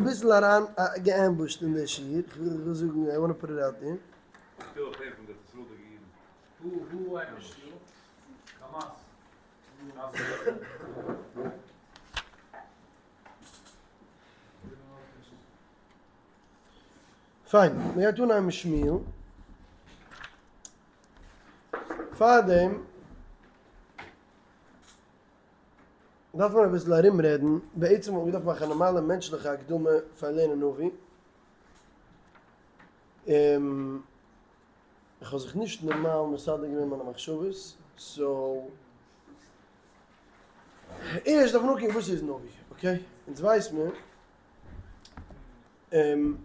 אביסל אריין גע'ambush'ט אין די שיעור, איך וויל זאגן, I wanna put it out there. פיין, מ'גייט אנהייבן שמואל. פארדעם דארף מען אביסל ארומרעדן, בעצם וואלט מען געדארפט מאכן א נארמאלע מענטשליכע הקדמה פאר לערנען נביא. איך האב זיך נישט נארמאל מסדר געווען מיינע מחשבות, so ערשט דארף מען אנקוקן וואס איז נביא, okay? אונז ווייס מיר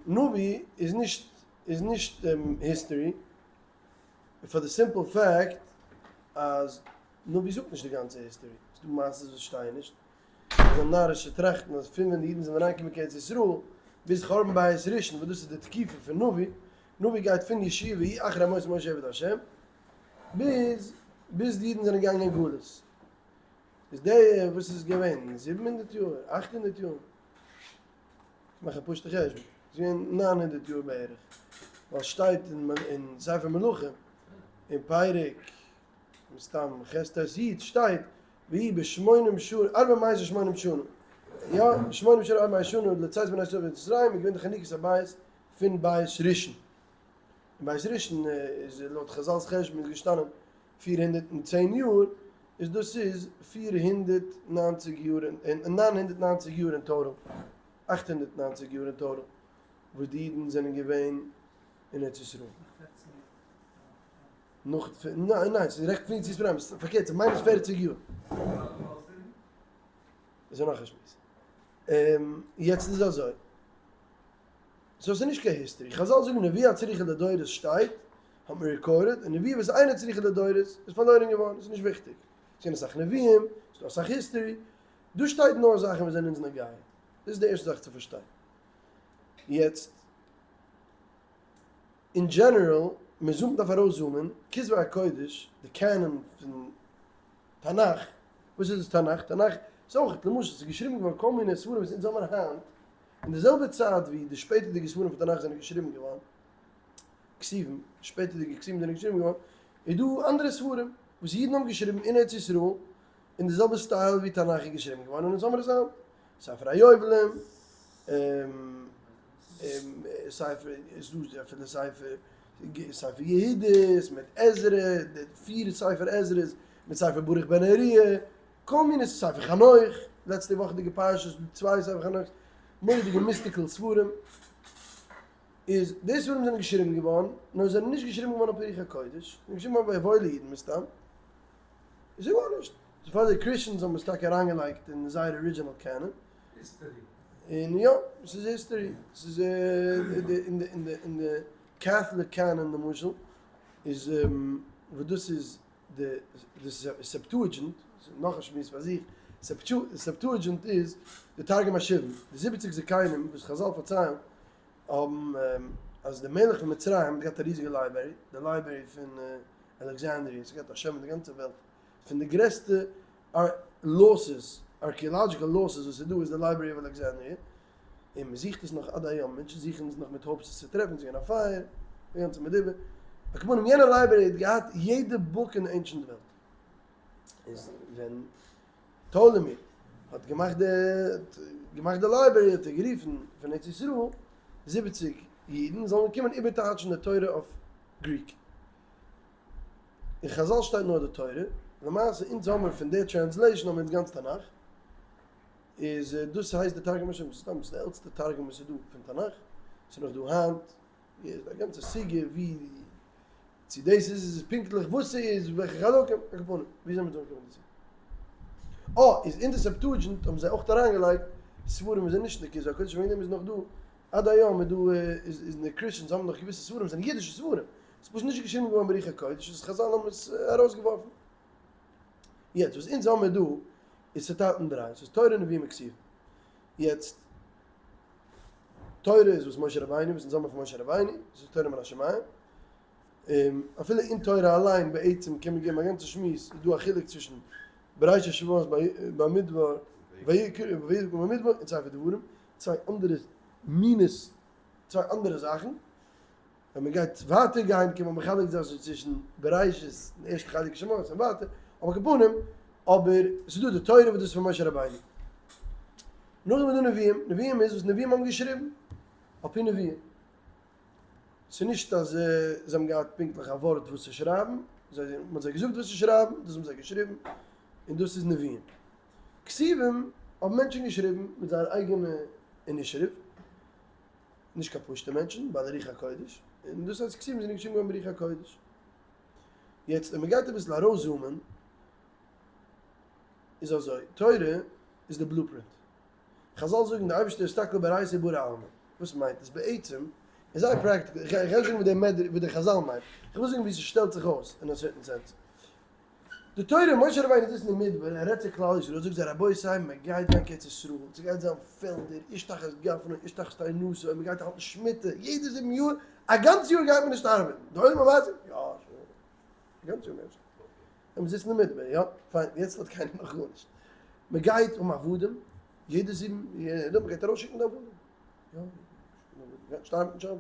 נביא איז נישט איז נישט history, for the simple fact אז נביא זאגט נישט די גאנצע history, ס'איז דא מעשות וואס שטייען נישט, איז א נארישע טראכטן אז פון ווען די אידן זענען אריינגעקומען קיין ארץ ישראל ביז חורבן בית ראשון וואס דאס איז די תקופה פון נביא, נביא גייט פון יהושע ויהי אחרי מות משה עבד השם ביז ביז די אידן זענען געגאנגען אין גלות, איז די וואס איז געווען 700 יאר 800 יאר? מאך א פשוטע חשבון, ס'איז געווען 900 יאר בערך, ווייל שטייט אין ספר מלכים אין פרק מסתם ח' ט' י' שטייט ויהי בשמונים שנה ארבע מאות ושמונים שנה, יא, שמונים שנה ארבע מאות שנה לצאת בני ישראל מארץ מצרים איז געווען די חנוכת הבית פון בית ראשון, און בית ראשון איז לויט חזל'ס חשבון איז געשטאנען 410 יאר, איז דאס איז 490 יאר און 990 יאר אין total, 890 יאר אין total וואס די אידן זענען געווען אין ארץ ישראל. נאך, ניין ניין, ס'איז רעכט פון יציאת מצרים, ס'איז פארקערט, ס'איז minus 40 יאר. איז נאך א שמועס. יעצט איז אזוי. so ס'איז נישט קיין history. חזל זאגן נבואה הצריכה לדורות שטייט, האט מען recorded, און נבואה וואס אינה צריכה לדורות איז פארלוירן געווארן, ס'איז נישט וויכטיג. ס'איז געווען אסאך נביאים, ס'איז דא אסאך history. דא שטייט נאר זאכן וואס זענען אונז נוגע. דאס איז די ערשטע זאך צו פארשטיין. יעצט, אין general, מען zoomט דארף ארויסזומען, כתבי הקודש, די canon פון תנך, וואס איז דאס תנך? תנך איז אויך, למשל, ס'איז געשריבן געווארן כל מיני ספרים וואס אונז האבן היינט, אין די זעלבע צייט ווי די שפעטערדיגע ספרים פון תנך זענען געשריבן געווארן, כתובים, שפעטערדיגע כתובים זענען געשריבן געווארן, איז דא אנדערע ספרים וואס אידן האבן געשריבן אין ארץ ישראל, אין די זעלבע style ווי תנך איז געשריבן געווארן, און אונז האבן עס היינט. ספר היובלים, ספר, איז דא אפילו ספר, ספר יהודית, מיט עזרא, די פיר ספר עזרא'ס, מיט ספר ברוך בן נריה, כל מיני ספר חנוך, לעצטע וואכעדיגע פרשה איז דא צוויי ספר חנוך'ס, מורא'דיגע mystical ספרים, איז די ספרים זענען געשריבן געווארן, נאר זענען נישט געשריבן געווארן אויף רוח הקודש, זענען געשריבן געווארן ביי וואוילע אידן מסתם, איז גארנישט, פאר די Christians האבן עס טאקע אריינגעלייגט אין זייער original canon. History. און יא, ס'איז history, ס'איז אין די אין די אין די Catholic canon למשל, איז וואס דאס איז די די Septuagint, נאך א שמועס פאר זיך, Septuagint איז די תרגום השבעים, די זיבעציג זקנים וואס חזל פארציילן האבן אז די מלך פון מצרים האט געהאט א ריזיגע library, די library פון אלעקזענדריע, ס'האט געהאט א שם אין די גאנצע וועלט, פון די גרעסטע losses, archaeological losses וואס איז דא איז די Library of Alexandria, און מען זוכט עס נאך עד היום, מענטשן זוכן עס נאך מיט hopes עס צו טרעפן, ס'איז געווען א פייער, די גאנצע מדובר, על כל פנים יענע library האט געהאט יעדע book אין די ancient וועלט, איז ווען Ptolemy האט געמאכט די געמאכט די library האט ער גערופן פון ארץ ישראל זיבעציג אידן זאלן קומען איבערטייטשן די תורה אויף Greek. אין חזל שטייט נאר די תורה, למעשה אונז האמיר פון די translation האמיר אונז גאנץ תנך, איז דאס הייסט די תרגום השבעים, סתם ס'איז די עלטסטע תרגום וואס איז דא פון תנך, ס'איז נאך דא היינט, איז א גאנצע סוגיא ווי צו דאס איז עס פונקטליך וואס ס'איז וועלכע חלקים, על כל פנים, ווי זענען מיר אנגעקומען דערצו? אה, איז אין די Septuagint האבן זיי אויך אריינגעלייגט ספרים וואס זענען נישט אין די כתבי הקודש, וועגן דעם איז נאך דא עד היום איז דא איז די Christians האבן נאך געוויסע ספרים זענען אידישע ספרים, ס'איז פשוט נישט געשריבן געווארן ברוח הקודש, איז חזל האבן עס ארויסגעווארפן. יעצט וואס אונז האמיר דא איז צוטיילט אין דריי, ס'איז תורה נביאים און כתובים. יעצט תורה איז וואס משה רבינו, וואס אונז האמיר פון משה רבינו, ס'איז תורה מן השמים. אפילו אין תורה אליין בעצם קען מען געבן א גאנצע שמועס, איז דא א חילוק צווישן בראשית שמות במדבר, ויקרא במדבר און ספר דברים, צוויי אנדערע. מינות, צוויי אנדערע זאכן. ווען מען גייט ווייטער גיין קען מען מחלק זיין צווישן בראשית און ערשטע חלק שמות און ווייטער, אבער כפנים, אבער ס'איז דא די תורה וואס דאס איז פון משה רבינו. נאכדעם איז דא נביאים, נביאים איז וואס נביאים האבן געשריבן, על פי נביאים. ס'איז נישט אז זיי האבן געהאט פונקטליך א ווארט וואס צו שרייבן, זיי, מען האט זיי געזאגט וואס צו שרייבן, דאס האבן זיי געשריבן, און דאס איז נביאים. כתובים האבן מענטשן געשריבן מיט זייער אייגענע initiative. נישט קיין פשוטע מענטשן, בעלי רוח הקודש, און דאס הייסט כתובים זענען געשריבן געווארן ברוח הקודש. יעצט ווען מען גייט אביסל ארויסזומען, איז אזוי, תורה איז די blueprint. חזל זאגן די אייבערשטער אסתכל באורייתא ברא עלמא. וואס מיינט עס בעצם? איז זייער practical, איך גיי נישט זאגן וואס דער מדרש, וואס דער חזל מיינט, איך וויל זאגן ווי ס'שטעלט זיך אויס אין א certain sense. די תורה, משה רבינו זיצט אין מדבר, ער רעדט צו כלל ישראל, ער זאגט זיי רבותי מען גייט גיין קיין ארץ ישראל, ס'גייט זיין פעלדער, איש תחת גפנו איש תחת תאנתו, מען גייט האלטן שמיטה, יעדע זיבן יאר, א גאנץ יאר גייט מען נישט ארבעטן, די עולם ווייסט, יא שוין, א גאנץ יאר נישט, און מען זיצט אין מדבר, יא, פיין, יעצט האט קיינער נאך גארנישט, מען גייט האבן עבדים, יעדע זיבן יאר, מען גייט ארויסשיקן די עבדים, יא, מען גייט נישט ארבעטן שבת.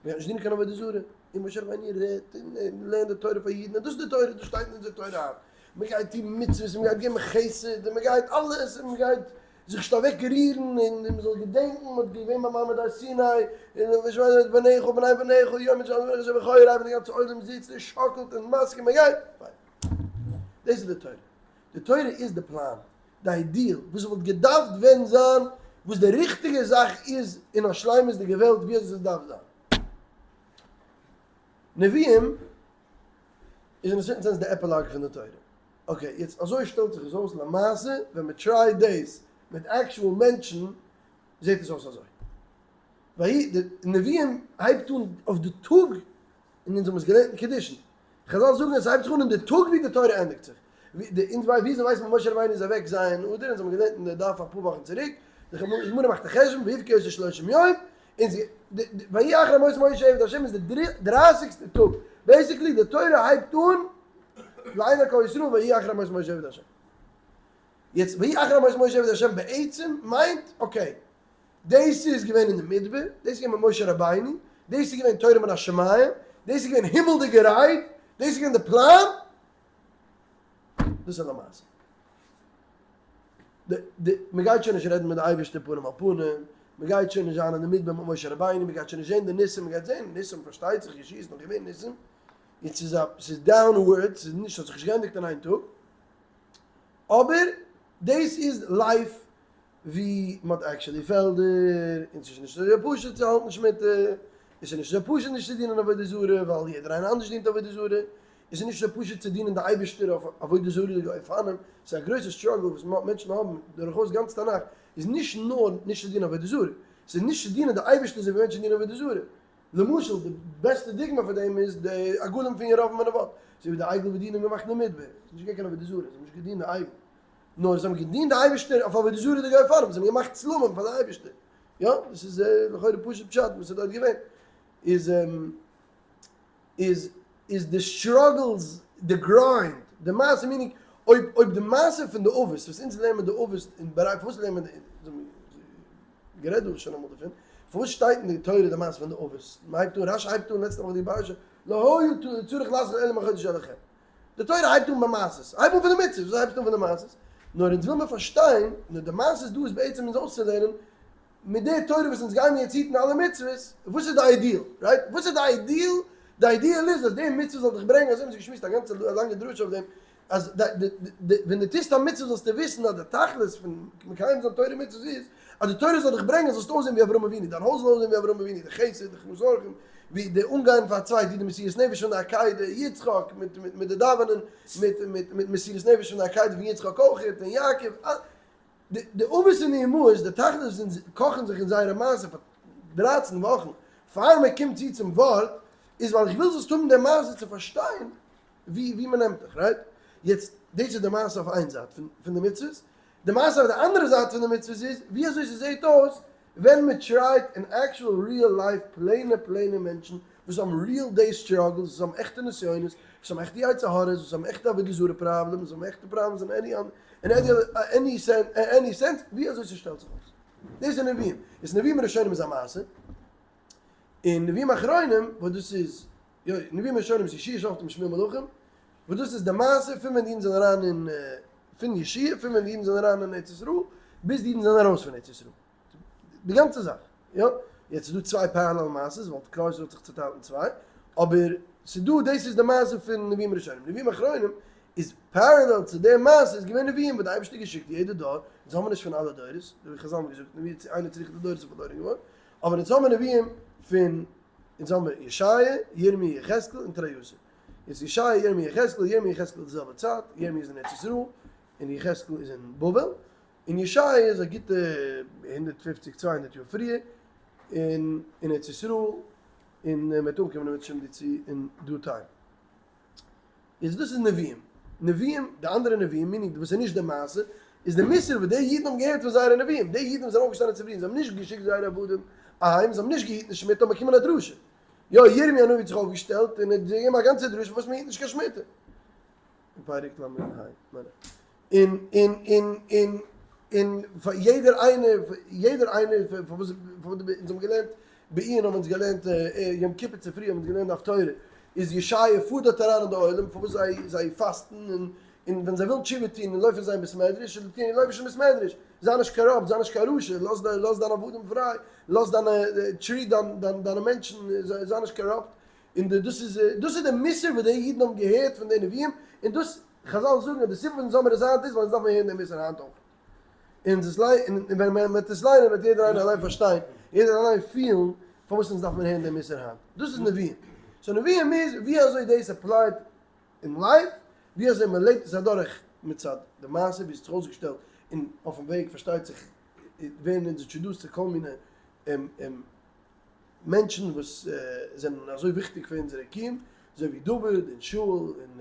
מ'גייט נישט דינען קיין עבודה זרה, און משה רבינו רעדט און לערנט די תורה פאר אידן, און דאס איז די תורה, דאס שטייט אין אונזער תורה היינט, מ'גייט טון מצוות, און מ'גייט געבן חסד, און מ'גייט אלעס, און מ'גייט זיך נישט אוועק רירן, און מ'זאל געדענקן מ'האט געווען ביי מעמד הר סיני, און ושמרת את בניך ובני בניך יום את יום את בכל עיריו, און די גאנצע עולם זיצט און שאקלט און מסכים, מ'גייט, פיין. דאס איז די תורה. די תורה איז די פלאן. די ideal, וואס וואלט געדארפט ווען זיין, וואס די ריכטיגע זאך איז אין א שלימות'דיגע וועלט ווי אזוי עס דארף זיין. נביאים איז אין א certain sense די epilogue פון די תורה. okay, יעצט אזוי שטעלט זיך עס אויס למעשה ווען מען try ט דאס מיט actual מענטשן זעט עס אויס אזוי. ויהי, די נביאים הייבט אן אויף די טאג און אונז האבן עס געלערנט אין קידושין. חזל זאגן עס הייבט זיך אן אין די טאג ווי די תורה ענדיגט זיך. אונז וויאזוי ווייסט מען משה רבינו איז אוועק ז' אדר, אונז האבן געלערנט אין די דף אפאר וואכן צוריק, די גמרא מאכט א חשבון ויבכה אותו שלושים יום, און ויהי אחרי מות משה עבד השם איז די דרייסיגסטע טאג, basically די תורה הייבט אן לעיני כל ישראל ויהי אחרי מות משה עבד השם. יעצט ויהי אחרי מות משה עבד השם בעצם מיינט okay דאס איז געווען אין די מדבר, דאס איז געווען מיט משה רבינו, דאס איז געווען תורה מן השמים, דאס איז געווען הימל'דיגע רייד, דאס איז געווען די פלאן, דאס איז למעשה. די, די, מען גייט שוין נישט רעדן מיט די אייבערשטער פנים אל פנים, מען גייט שוין נישט זיין אין די מדבר מיט משה רבינו, מען גייט שוין נישט זען די ניסים, מען גייט זען ניסים פארשטייט זיך, ישועות איז נאך געווען ניסים, יעצט איז א, ס'איז downward, ס'איז נישט, ס'האט זיך נישט געענדיגט אין איין טאג, אבער דאס איז life ווי מען האט actually פעלדער, און ס'איז נישט אזוי פשוט צו האלטן שמיטה, און ס'איז נישט אזוי פשוט נישט צו דינען עבודה זרה, ווייל יעדער איינער אנדערש דינט עבודה זרה, און ס'איז נישט אזוי פשוט צו דינען די אייבערשטער אויף עבודה זרה'דיגע אופנים, ס'איז א גרויסע struggle וואס מענטשן האבן דורכאויס גאנץ תנך, איז נישט נאר נישט צו דינען עבודה זרה, ס'איז נישט צו דינען די אייבערשטער אזוי ווי מענטשן דינען עבודה זרה. למשל די בעסטע דוגמא פאר דעם איז די עגלים פון ירבעם בן נבט, אזוי ווי די עגל וואס די אידן האבן געמאכט אין די מדבר, ס'איז נישט געווען קיין עבודה זרה, זיי האבן נישט געדינט די עגל. נאר זיי האבן געדינט די אייבערשטער אויף עבודה זרה'דיגע אופנים, זיי האבן געמאכט צלמים פאר די אייבערשטער, יא, דאס איז לכאורה פשוט פשט וואס איז דארט געווען, איז איז איז די struggles, די grind, די מעשה meaning, אויב אויב די מעשה פון די אבות, וואס אונז לערנען די אבות אין בראשית, פארוואס לערנען מיר די, גערעדט דא שוין אמאל דערפון, פארוואס שטייט אין די תורה די מעשה פון די אבות, מען הייבט אן, רשי הייבט אן לעצטע וואך די פרשה, לא היה צריך להתחיל אלא מהחודש הזה לכם. די תורה הייבט אן ביי מעשות, הייב אן פון די מצוות, וויאזוי הייבסטו אן פון די מעשות? נאר אונז וויל מיר פארשטיין, נאר די מעשות דא איז בעצם אונז אויסצולערנען, מיט די תורה וואס אונז גיימיר יעצט היטן אלע מצוות, וואס איז די ideal, right? וואס איז די ideal? די ideal איז אז די מצוה זאל דיך ברענגען, אזוי האבן זיי געשמועסט א גאנצע לאנגע דרשה אויף דעם, אז ווען דו טוסט א מצוה זאלסטו וויסן אז די תכלית פון מקיים זיין תורה ומצוות איז, אז די תורה זאל דיך ברענגען זאלסטו אויסזען ווי אברהם אבינו, דיין הויז זאל אויסזען ווי אברהם אבינו, די חסד, די הכנסת אורחים, ווי די אנגיין פאר א צווייט, ווי די מסירות נפש פון די עקידה יצחק, מיט מיט די דאווענען, מיט מיט מיט מסירות נפש פון די עקידה פון יצחק אויכעט, און יעקב, די די אבות און די אמהות, די תכלית וואס אונז קאכן זיך אין זייערע מעשה פאר דרייצן וואכן, פאר מען קומט צו צום ווארט, איז ווייל איך וויל זאלסט האבן די מעשה צו פארשטיין ווי ווי מען נעמט דיך, right? יעצט דאס איז די מעשה אויף איין זייט פון פון די מצוות, די מעשה אויף די אנדערע זייט פון די מצוות איז ווי אזוי ס'זעהט אויס ווען מען try ט אין actual real life plain ע plain ע מענטשן וואס האבן real day struggles, וואס האבן עכטע נסיונות, וואס האבן עכטע יצר הרע'ס, וואס האבן עכטע עבודה זרה problems, וואס האבן עכטע problems אין any אין any sense, ווי אזוי ס'שטעלט זיך אויס. דאס איז נביאים. איז נביאים ראשונים איז א מעשה, און נביאים אחרונים וואס דאס איז, יא, נביאים ראשונים איז יהושע שופטים שמואל מלכים, וואס דאס איז די מעשה פון ווען די אידן זענען אריין אין, פון יהושע, פון ווען די אידן זענען אריין אין ארץ ישראל, ביז די אידן זענען ארויס פון ארץ ישראל. די גאנצע זאך. יא, יעצט איז דא צוויי parallel מעשות, ווייל כלל ישראל האט זיך צוטיילט אין צוויי, אבער ס'איז דא, דאס איז די מעשה פון נביאים ראשונים. נביאים אחרונים איז parallel צו די מעשה איז געווען נביאים וואס די אייבערשטער האט געשיקט יעדע דור, אונז האבן נישט פון אלע דורות, ווי חזל האבן געזאגט נביא אינו צריך לדורות איז פארלוירן געווארן, אבער אונז האבן נביאים פון, אונז האבן ישעיה, ירמי', יחזקאל און תרי עשר. איז ישעיה, ירמי', יחזקאל, ירמי' יחזקאל די זעלבע צייט, ירמי' איז אין ארץ ישראל און יחזקאל איז אין בבל, און ישעיה איז א גוטע 150 200 יאר פריער אין ארץ ישראל, און מען וועט אנקומען אם ירצה השם דערצו אין due time. איז דאס איז נביאים. נביאים, די אנדערע נביאים, meaning וואס איז נישט די מעשה, איז די מוסר וואס די אידן האבן געהערט פון זייערע נביאים. די אידן וואס זענען אויפגעשטאנען צופרי און זיי האבן נישט געשיקט זייערע עבדים אהיים, זיי האבן נישט געהיטן שמיטה, האבן באקומען א דרשה. יא, ירמי' הנביא האט זיך אויפגעשטעלט און ער האט געגעבן א גאנצע דרשה פארוואס מען היט נישט קיין שמיטה. אין פרק ל"ה, מיין איך. און און און און און פאר יעדער איינער, יעדער איינער פארוואס פארוואס די אונז האבן געלערנט בעיון האבן אונז געלערנט יום כיפור צופרי האבן אונז געלערנט הפטורה איז ישעיה פארט דארט אריין אין די עולם פארוואס זיי זיי פאסטן און און ווען זיי ווילן תשובה טון און לויפן זיי אין בית מדרש און טון לויף נישט אין בית מדרש זיי נישט corrupt זיי נישט קיין רשע לאז לאז דיינע עבדים פריי לאז דיינע treat דיין דיין דיינע מענטשן זיי נישט corrupt און די דאס איז דאס איז די מוסר וואס די אידן האבן געהערט פון די נביאים און דאס חזל זאגן אז די סיבה פון זאמער איז היינט איז ווייל אונז דארף מען הערן דעם מוסר היינט אויך. און דאס ליי און ווען מען וועט עס ליינען וועט יעדער איינער אליין פארשטיין, יעדער אליין פילן פארוואס אונז דארף מען הערן דעם מוסר היינט. דאס איז נביאים. so נביאים איז ווי אזוי דאס apply ט אין life, ווי אזוי מען לעבט עס אדורך מצד די מעשה ווי עס האט זיך אויסגעשטעלט, און אויפן וועג פארשטייט זיך ווערן אונז introduced צו כל מיני מענטשן וואס זענען אזוי וויכטיג פאר אונזערע קיום, אזוי ווי דוד און שאול און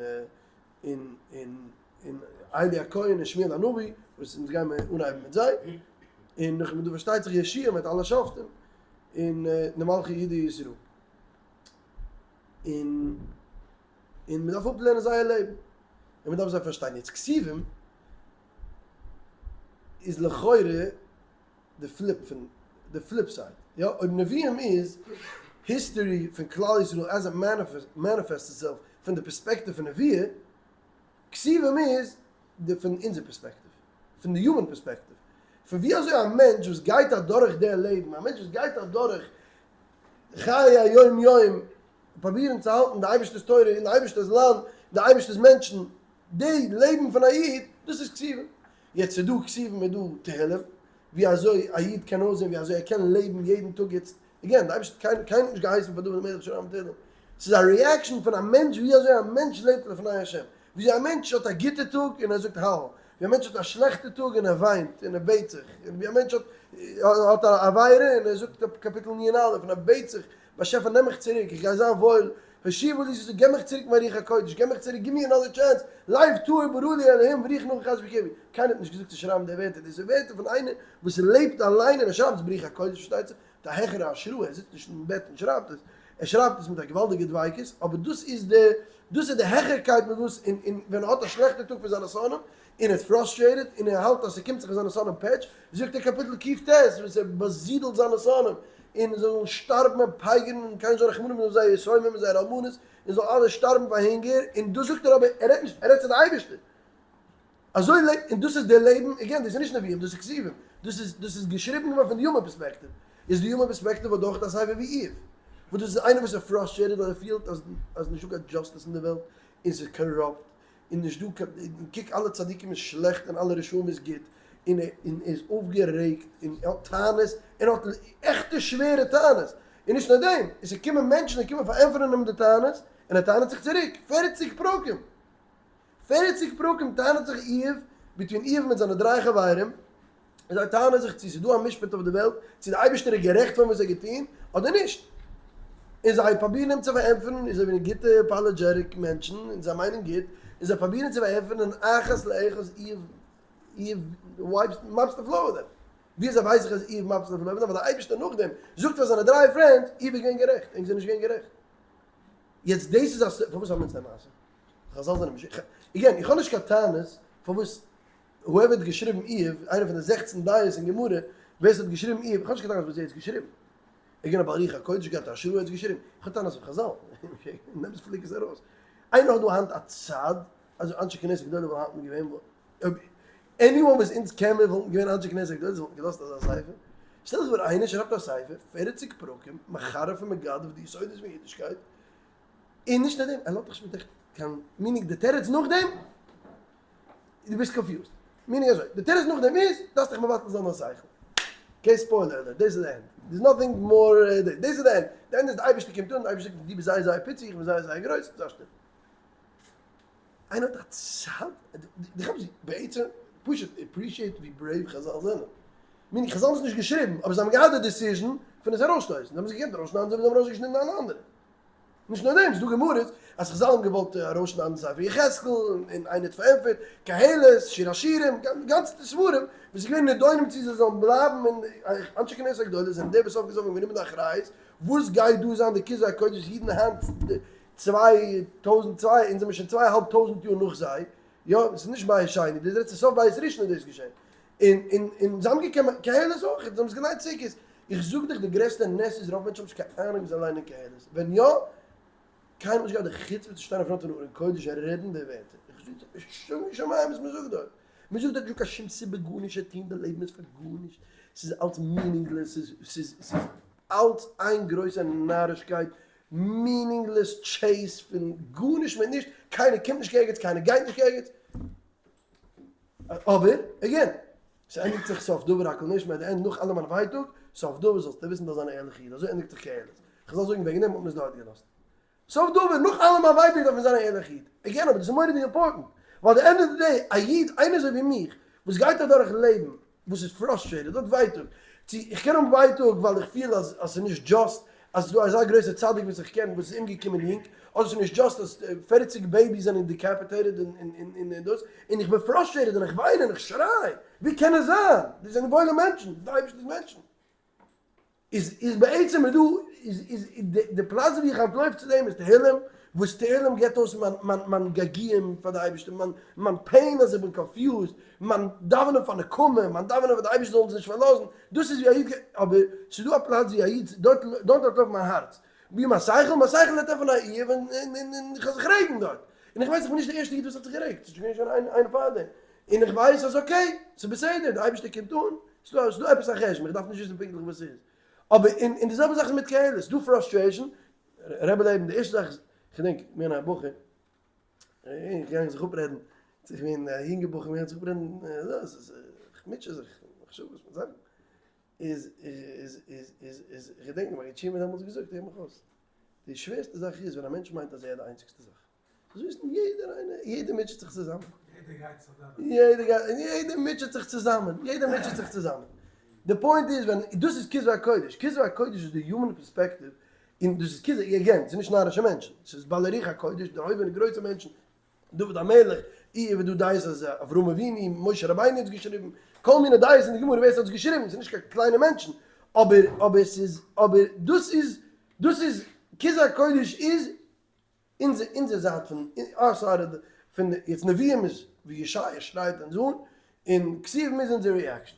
און און און עלי הכהן און שמואל הנביא, וואס אונז גיימער אנהייבן מיט זיי, און נאכדעם איז דא פארשטייט זיך יהושע מיט אלע שופטים, און די מלכי יהודה ישראל. און און מען דארף אפלערנען זייער לעבן, און מען דארף זיי פארשטיין. יעצט כתובים איז לכאורה די flip פון די flip side, יא, אויב נביאים איז history פון כלל ישראל as it manifests itself פון די פערספעקטיוו פון נביאה, כתובים איז די פון אונזער פערספעקטיוו, פון די human פערספעקטיוו, פון ווי אזוי א מענטש וואס גייט אדורך די לעבן, א מענטש וואס גייט אדורך חיי היום יום, פרובירן צו האלטן די אייבערשטער'ס תורה און די אייבערשטער'ס לאנד, די אייבערשטער'ס מענטשן, די לעבן פון א איד, דאס איז כתובים. יעצט ס'איז דא כתובים איז דא תהלים, ווי אזוי א איד קען אויסזען, ווי אזוי ער קען לעבן יעדן טאג יעצט, again, די אייבערשטער האט קיינעם נישט געהייסן פאר דוד המלך שרייבן תהלים, ס'איז א reaction פון א מענטש ווי אזוי א מענטש לעבט לפני השם, ווי אזוי א מענטש האט א גוטע טאג און ער זאגט הלל, ווי א מענטש האט א שלעכטע טאג און ער וויינט און ער בעט זיך, און ווי א מענטש האט האט א עבירה און ער זאגט קאפיטל נ"א און ער בעט זיך, באשעפער נעם מיך צוריק, איך גיי זיין וואויל, השיבה לי ששון, געב מיך צוריק מיין רוח הקודש, געב מיך צוריק, give me another chance, לב טהור ברא לי אלהים ורוח נכה חזק בקרבי, קיינער האט נישט געזאגט צו שרייבן די ווערטער, דאס איז ווערטער פון איינער וואס לעבט אליין און ער שרייבט עס ברוח הקודש פארשטייט זיך, מיט א העכערע השראה, ער זיצט נישט אין בעט און שרייבט עס, ער שרייבט עס מיט א געוואלדיגע דביקות, אבער דאס איז די, דאס איז די העכערקייט מיט וואס, און און ווען ער האט א שלעכטע טאג פון זיינע שונאים, און ער איז frustrated, און ער האלט אז ס'קומט זיך פון זיינע שונאים פעטש, זאגט ער קאפיטל ק"ט, וואס ער באזידלט זיינע שונאים, און זיי זאלן שטארבן און פייגערן און קיינער זאל רחמנות האבן אויף זייער יתומים און זייערע אלמנות, און זאלן אלע שטארבן פאר הונגער, און דאס זאגט ער אבער ער רעדט נישט, ער רעדט צו די אייבערשטער. אזוי לעבט, און דאס איז דער לעבן, again, דאס איז נישט נביאים, דאס איז כתובים, דאס איז, דאס איז געשריבן געווארן פון די human פערספעקטיוו, איז די human פערספעקטיוו האט דאך א ספר ווי איוב, וואס דאס איז איינער וואס איז frustrated ווייל ער פילט אז אז נישטא קיין justice אין די וועלט, און ס'איז corrupt, און נישט דא קיין, און קוק אלע צדיקים איז שלעכט און אלע רשעים איז גוט, און ער און ער איז אויפגערעגט און ער האט טענות, און ער האט עכטע שווערע טענות, און נישט נאר דעם, עס איז געקומען מענטשן און קומען פארענטפערן אים די טענות, און ער טענה'ט זיך צוריק, פערציג פרקים! פערציג פרקים טענה'ט זיך איוב, between איוב מיט זיינע דריי חברים, און זיי טענה'ן זיך צו ס'איז דא א משפט אויף די וועלט, צו די אייבערשטער איז גערעכט פון וואס ער האט געטון, אדער נישט. און זיי פרובירן אים צו פארענטפערן, און זיי זענען גוטע apologetic מענטשן, און זיי מיינען גוט, און זיי פרובירן צו פארענטפערן, און אחת לאחת איוב, איוב wipes, mops the floor with them. ווי אזוי ווייס איך אז איוב mops the floor with them? ווייל דער אייבערשטער נאכדעם זאגט פאר זיינע דריי friends, איוב איז געווען גערעכט, ענק זענען נישט געווען גערעכט. יעצט דאס איז א ס, פארוואס האבן אונז די מעשה? חזל זענען משיח, again, איך האב נישט קיין טענות פארוואס whoever האט געשריבן איוב, איינער פון די 16 דעות אין גמרא, ווער ס'האט געשריבן איוב, איך האב נישט קיין טענות וואס ער האט געשריבן, ער איז געווען א בעל רוח הקודש, געהאט א השראה, ער האט געשריבן, איך האב טענות אויף חזל, נעם עס פליק עס ארויס, איינער האט דא היינט א צד אז אנשי כנסת הגדולה וואלטן היינט געווען, אויב anyone וואס אונז קען מיר וואלטן געווען אנשי כנסת הגדולה, זיי וואלטן געלאזט אזא ספר? שטעל דיך פאר איינער שרייבט א ספר, פערציג פרקים, מחרף און מגדף די יסודות פון אידישקייט, און נישט נאר דעם, ער לאזט דיך נישט מיט עכט קיין meaning די תירוץ נאכדעם, דו ביסט confused. meaning אזוי, די תירוץ נאכדעם איז, דארפסט דיך מבטל זיין דיין שכל. okay spoiler alert, דאס איז די end. There's nothing more, דאס איז די end. די end איז די אייבערשטער קומט אן, די אייבערשטער זאגט דו ביסט זייער זייער פיצי, איך בין זייער זייער גרויס, זיי שטיל. איינער האט א צד? דו כאפסט ווי בעצם פשוט appreciate ווי brave חזל זענען. meaning חזל האבן עס נישט געשריבן, אבער זיי האבן געהאט די decision פון עס ארויסשטויסן. זיי האבן עס געקענט ארויסשניידן אזוי ווי זיי האבן ארויסגעשניטן אלע אנדערע. נישט נאר דעם, ס'איז דא גמרות אז חזל האבן געוואלט ארויסשניידן ספר יחזקאל, און איינער האט פארענטפערט, קהלת, שיר השירים, גאנצעטע ספרים וואס איז געווען נידונים צו זיי זאלן בלייבן, און אנשי כנסת הגדולה זענען די וואס סוף כל סוף האבן גענומען די אחריות, וואס גייט דא זיין די כתבי הקודש אידן היינט 2002, אונז זעמיר שוין צוויי אהאלב טויזנט יאר נאך זיי, יא, ס'איז נישט בית שני, דאס רעדט זיך סוף בית ראשון איז דאס געשען, און און און זיי האבן געקומען, קהלת אויך, זיי האבן עס געליינט סוכות, איך זאג דיך די גרעסטע נס איז רוב מענטשן האבן נישט קיין אהנונג ווי זיי ליינען קהלת, ווען יא, קיינמאל נישט געהאט די חוצפה צו שטיין אין front פון ארון קודש און רעדן די ווערטער, איך זאג דיר, שומו שמים וואס מען זאגט דארט, מען זאגט דארט נישטא קיין שום סיבה גארנישט צו טון, די לעבן איז פאר גארנישט, ס'איז אלץ meaningless, ס'איז ס'איז ס'איז אלץ איין גרויסע נארישקייט, meaningless chase פון גארנישט מיט נישט, קיינער קומט נישט ערגעץ, קיינער גייט נישט ערגעץ. אבער, again, ס'ענדיגט זיך סוף דבר הכל נשמע, די end נאך אלע מיינע ווייטאג, סוף דבר זאלסטו וויסן דארפסט זיין א ערליכע איד, אזוי ענדיגט זיך קהלת. כ'זאל זאגן וועגן דעם האט מען עס דארט געלאזט. סוף דבר, נאך אלע מיין ווייטאג דארף מען זיין א ערליכע איד. again, אבער דאס איז מורא'דיג important, ווייל די end of the day, א איד, איינער אזוי ווי מיך, וואס גייט אדורך לעבן, וואס איז frustrated, האט ווייטאג, צו איך קען האבן ווייטאג ווייל איך פיל אז אז ס'איז נישט just אז ס'איז דא אזא גרויסע צדיק וואס איך קען וואס איז אומגעקומען יונג, אדער ס'איז נישט just אז 40 babies זענען decapitated און דאס, און איך בין frustrated און איך וויין און איך שריי, ווי קען עס זיין? דאס זענען וואוילע מענטשן, דאס איז די אייבערשטער'ס מענטשן. איז איז בעצם איז דא איז איז די פלאץ ווי איך אנטלויף צו דעם איז תהלים, וואס תהלים געבט אויס מיין מיין מיין געגועים פאר די אייבערשטער, מיין מיין pain אז איך בין confused, מיין דאווענען פאר נקמה, מיין דאווענען פאר די אייבערשטער זאל אונז נישט פארלאזן, דאס איז ווי א איד גייט, אבער ס'איז דא א פלאץ ווי א איד, דארט דארט אנטלויפט מיין הארץ, ווי מיין שכל, מיין שכל וועט עפענען א איוב און און און איך וועל זיך רעגן דארט, און איך ווייס איך בין נישט די ערשטע איד וואס האט זיך גערעגט, ס'איז שוין געווען שוין איינער פארדעם, און איך ווייס אז okay, ס'איז בסדר, די אייבערשטער קומט אן, ס'איז דא עפעס א חשבון, איך דארף נישט וויסן פונקטליך וואס ס'איז. אבער און און די זעלבע זאך איז מיט קהלת, ס'איז דא frustration, רבי לעבן, די ערשטע זאך איז, כ'געדענק, געווען א בחור, איך געגאנגען זיך אפרעדן, צו איך בין א יונגע בחור, געגאנגען זיך אפרעדן, כ'מוטשע זיך, מחשבות מיט זאכן, איז איז איז איז איז, כ'געדענק נאך מיין תשובה דעמאלטס געזאגט, הער מיך אויס, די שווערסטע זאך איז ווען א מענטש מיינט אז ער איז די איינציגסטע זאך. זאלסט וויסן יעדער איינער, יעדער מוטשעט זיך צוזאמען. יעדער גייט צוזאמען. יעדער גייט, און יעדער מוטשעט זיך צוזאמען, יעדער מוטשעט זיך צוזאמען. די point איז ווען, דאס איז כתבי הקודש, כתבי הקודש איז די human perspective, און דאס איז כתבי, again, ס'איז נישט נארישע מענטשן, ס'איז בעלי רוח הקודש, דערהויבענע גרויסע מענטשן, דוד המלך, איוב איז דא דעות אז אברהם אבינו, משה רבינו האט עס געשריבן, כל מיני דעות אין די גמרא ווער ס'האט עס געשריבן, ס'איז נישט קיין קליינע מענטשן, אבער, אבער ס'איז, אבער דאס איז, דאס איז, כתבי הקודש איז אונזער אונזער זייט פון our side of the פון די יעצט נביאים איז ווי ישעיה שרייט אונז אן און כתובים איז אונזער reaction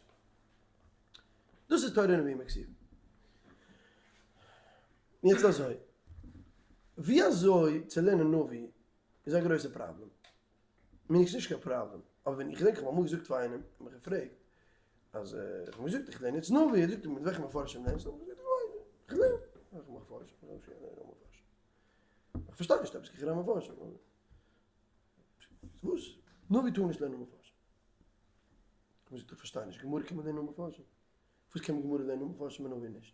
דאס איז תורה נביאים וכתובים יעצט אזוי ווי אזוי צו לערנען נביא איז א גרויסע פראבלעם מיר איז נישט קיין פראבלעם אבער ווען איך געדענק איך האב אמאל געזאגט פאר איינעם האט מיך געפרעגט אז איך האב געזאגט איך לערן יעצט נביא ער זאגט מיט וועלכע מפרשים לערנסטו האב איך געזאגט איך לערן וועלכע מפרשים איך פארשטיי נישט עפעס איך רעד מפרשים. וואס? נביא טאר נישט לערנען מפרשים. איך זאג איך פארשטיי נישט, גמרא קען מען לערנען מפרשים. וואס קען מען גמרא לערנען מפרשים און נביא נישט?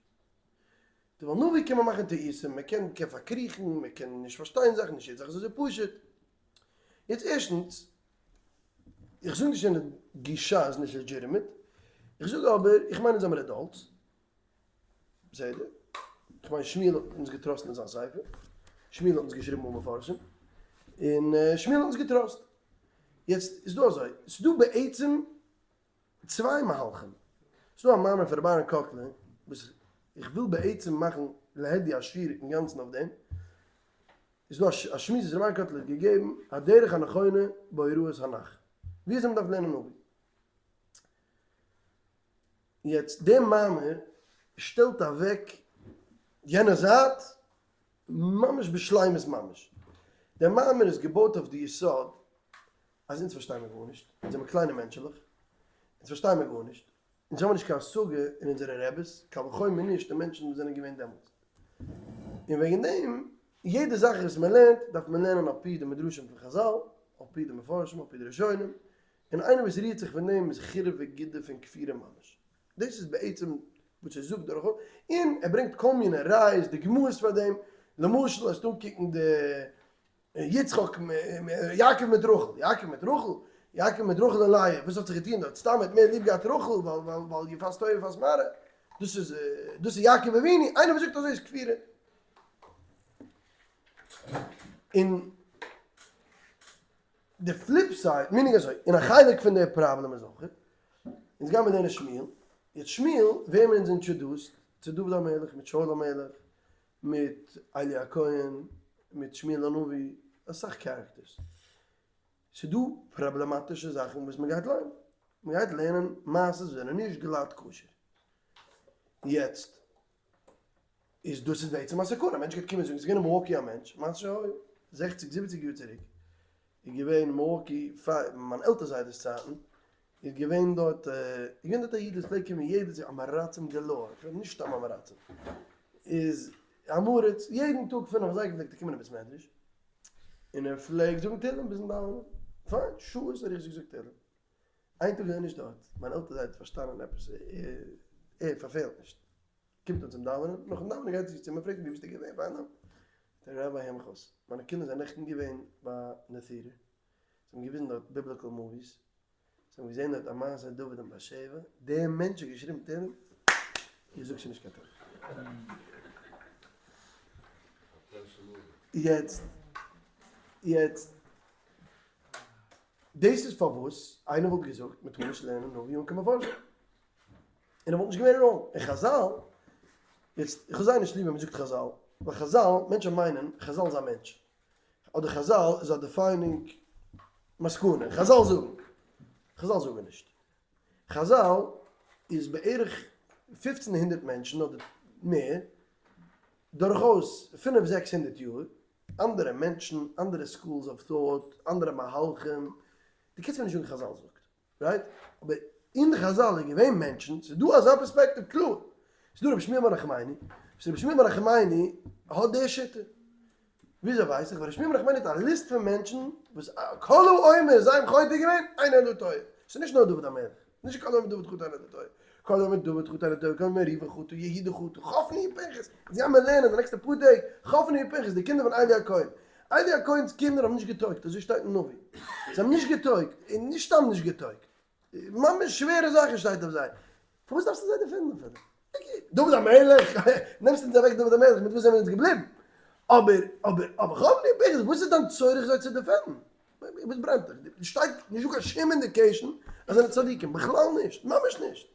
די ווייל נביא קען מען מאכן טעותים, מען קען קען פארקריכן, מען קען נישט פארשטיין זאכן, נישט יעדע זאך איז אזוי פשוט. יעצט ערשטנס, איך זאג נישט יענע גישה איז נישט legitimate, איך זאג אבער, איך מיין אונז זעמיר adults, בסדר? איך מיין שמואל האט אונז געטראסט מיט זיין ספר, שמואל האט אונז געשריבן אן מפרשים, און שמואל האט אונז געטראסט. יעצט איז דא אזוי, ס'איז דא בעצם צוויי מהלכים. ס'איז דא א מאמר פון רבי אהרן קאטלער וואס איך וויל בעצם מאכן להדיא א שיעור אינגאנצן אויף דעם. איז דא א שמועס וואס רבי אהרן קאטלער האט געגעבן, הדרך הנכונה בהוראת הנ"ך, ווי אזוי מ'דארף לערנען נביא. יעצט דער מאמר שטעלט אוועק יענע זייט ממש בשלימות ממש. דער מאמר איז געבויט אויף די יסוד אז אונז פארשטיי מיר גארנישט, אונז זעמיר קליינע מענטשעלעך, אונז פארשטיי מיר גארנישט, אונז האבן נישט קיין השגה אין אונזערע רעבעס, קל וחומר נישט די מענטשן וואס זענען געווען דעמאלטס. און וועגן דעם, יעדע זאך וואס מען לערנט, דארף מען לערנען על פי די מדרשים פון חזל, על פי די מפרשים, על פי די ראשונים, און איינער וואס רירט זיך פון דעם איז חירוף וגידוף און כפירה ממש. דאס איז בעצם וואס ער זאגט דורכאויס, און ער ברענגט כל מיני ראיות, דוגמאות פאר דעם, למשל וועסט אנקוקן די יצחק יעקב מיט רחל, יעקב מיט רחל, יעקב מיט רחל און לאה, וואס האט זיך געטון דארט? סתם ער האט מער ליב געהאט רחל ווייל ווייל ווייל יפת תואר יפת מראה, דאס איז דאס איז יעקב אבינו, איינער וואס זאגט אזוי איז כפירה. און די flip side, meaning אזוי, און א חלק פון די פראבלעם איז אויך, אונז גיימער לערנען שמואל, יעצט שמואל ווערן מיר אונז introduced צו דוד המלך מיט שאול המלך, מיט עלי הכהן, מיט שמואל הנביא, אסאך characters. ס'דא פראבלעמאטישע זאכן וואס מ'גייט ליינען. מ'גייט לערנען מעשות וואס זענען נישט גלאט כשר. יעצט, איז דאס איז בעצם א סכנה, א מענטש גייט קומען זאגן, ס'איז געווען אין מילוואקי א מענטש, מעשה שהיה, זעכציג זיבעציג יאר צוריק, איז געווען אין מילוואקי פאר מיין עלטער זיידע'ס צייטן, איז געווען דארט, איז געווען דארט א איד וואס פלעגט קומען יעדעס יאר, עם הארצים galore, איך רעד נישט סתם עם הארצים, איז עם הארץ, יעדן טאג פינף אזייגער פלעגט ער קומען אין בית מדרש, און ער פלעגט זאגן תהלים ביזן דאווענען, פיין, שעות האט ער געזאגט תהלים, איין טאג איז ער נישט דארט, מיין עלטער זיידע האט פארשטאנען עפעס, ער פארפעלט נישט, קומט אן צום דאווענען, נאכן דאווענען גייט ער צו צימער פרעגט אים ווי ביסטו געווען ביינאכט, זאגט ער ראביי הער מיך אויס, מיינע קינדער זענען נעכטן געווען ביי די theater, זיי האבן געוויזן דארט biblical movies, זיי האבן געזען דארט א מעשה דוד און בת שבע, דער מענטש האט געשריבן תהלים, איך זאג שוין נישט קיין תהלים. יעצט, יעצט, דאס איז פארוואס איינער וואלט געזאגט מען טאר נישט לערנען נביא אן קיין מפרשים. און ער וואלט נישט געווען wrong. און חזל, יעצט, איך האב זייער נישט ליב ווען מען זאגט חזל, ווייל חזל, מענטשן מיינען חזל איז א מענטש. אדער חזל איז א defining מסקנא, חזל זאגן, חזל זאגן נישט. חזל איז בערך 1500 מענטשן אדער מער, דורכאויס פינף זעקס הונדערט יאר, אנדערע מענטשן, אנדערע schools of thought, אנדערע מהלכים, דו קענסט מיר נישט זאגן חזל זאגט, right? אבער אין די חזל איז געווען מענטשן, ס'איז דא אזא פערספעקטיוו קלאר, ס'איז דא רבי שמואל בר נחמני, וואס רבי שמואל בר נחמני האט די שיטה. וויאזוי ווייס איך? ווייל רבי שמואל בר נחמני האט א ליסט פון מענטשן וואס כל האומר זיי האבן חוטא געווען, אינו אלא טועה. ס'איז נישט נאר דוד המלך, נישט כל האומר דוד חטא אינו אלא טועה. כל האומר דוד חטא אינו אלא טועה, כל האומר ראובן חטא, יהודה חטא, חפני ופנחס, אונז גיימיר לערנען די נעקסטע פאר טעג, חפני ופנחס, די קינדער פון עלי הכהן. עלי הכהן'ס קינדער האבן נישט געטויגט, אזוי שטייט אין נביא. זיי האבן נישט געטויגט, און נישט סתם נישט געטויגט. ממש שווערע זאכן שטייט אויף זיי. פארוואס דארפסטו זיי defend ן פאר דעם? דוד המלך, נעמסט אונז אוועק דוד המלך, מיט וואס זענען אונז געבליבן? אבער, אבער, אבער חפני ופנחס, וואס איז דיין צורך זיי צו defend ן? וואס ברענט דיך? שטייט נישט דא קיין שום indication אז זיי זענען צדיקים, בכלל נישט, ממש נישט.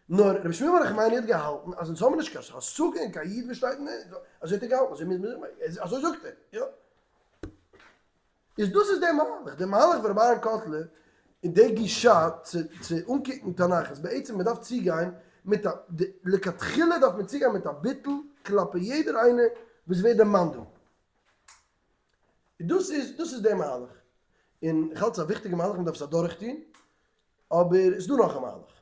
נאר רבי שמואל בר נחמני האט געהאלטן אז אונז האבן נישט קיין השגה אין קיין איד וואס שטייט אין אזוי האט ער געהאלטן, אזוי מוז מען זאגן, אזוי זאגט ער, יא. איז דאס איז דער מהלך, דער מהלך פון רבי אהרן קאטלער און די גישה צו צו אנקוקן תנך איז בעצם מען דארף צוגיין מיט א, לכתחילה דארף מען צוגיין מיט א ביטול כלפי יעדער איינער וואס ווערט דערמאנט דא. דאס איז דאס איז דער מהלך, און איך האלט ס'איז א וויכטיגע מהלך מען דארף עס אדורכטון, אבער עס איז דא נאך א מהלך.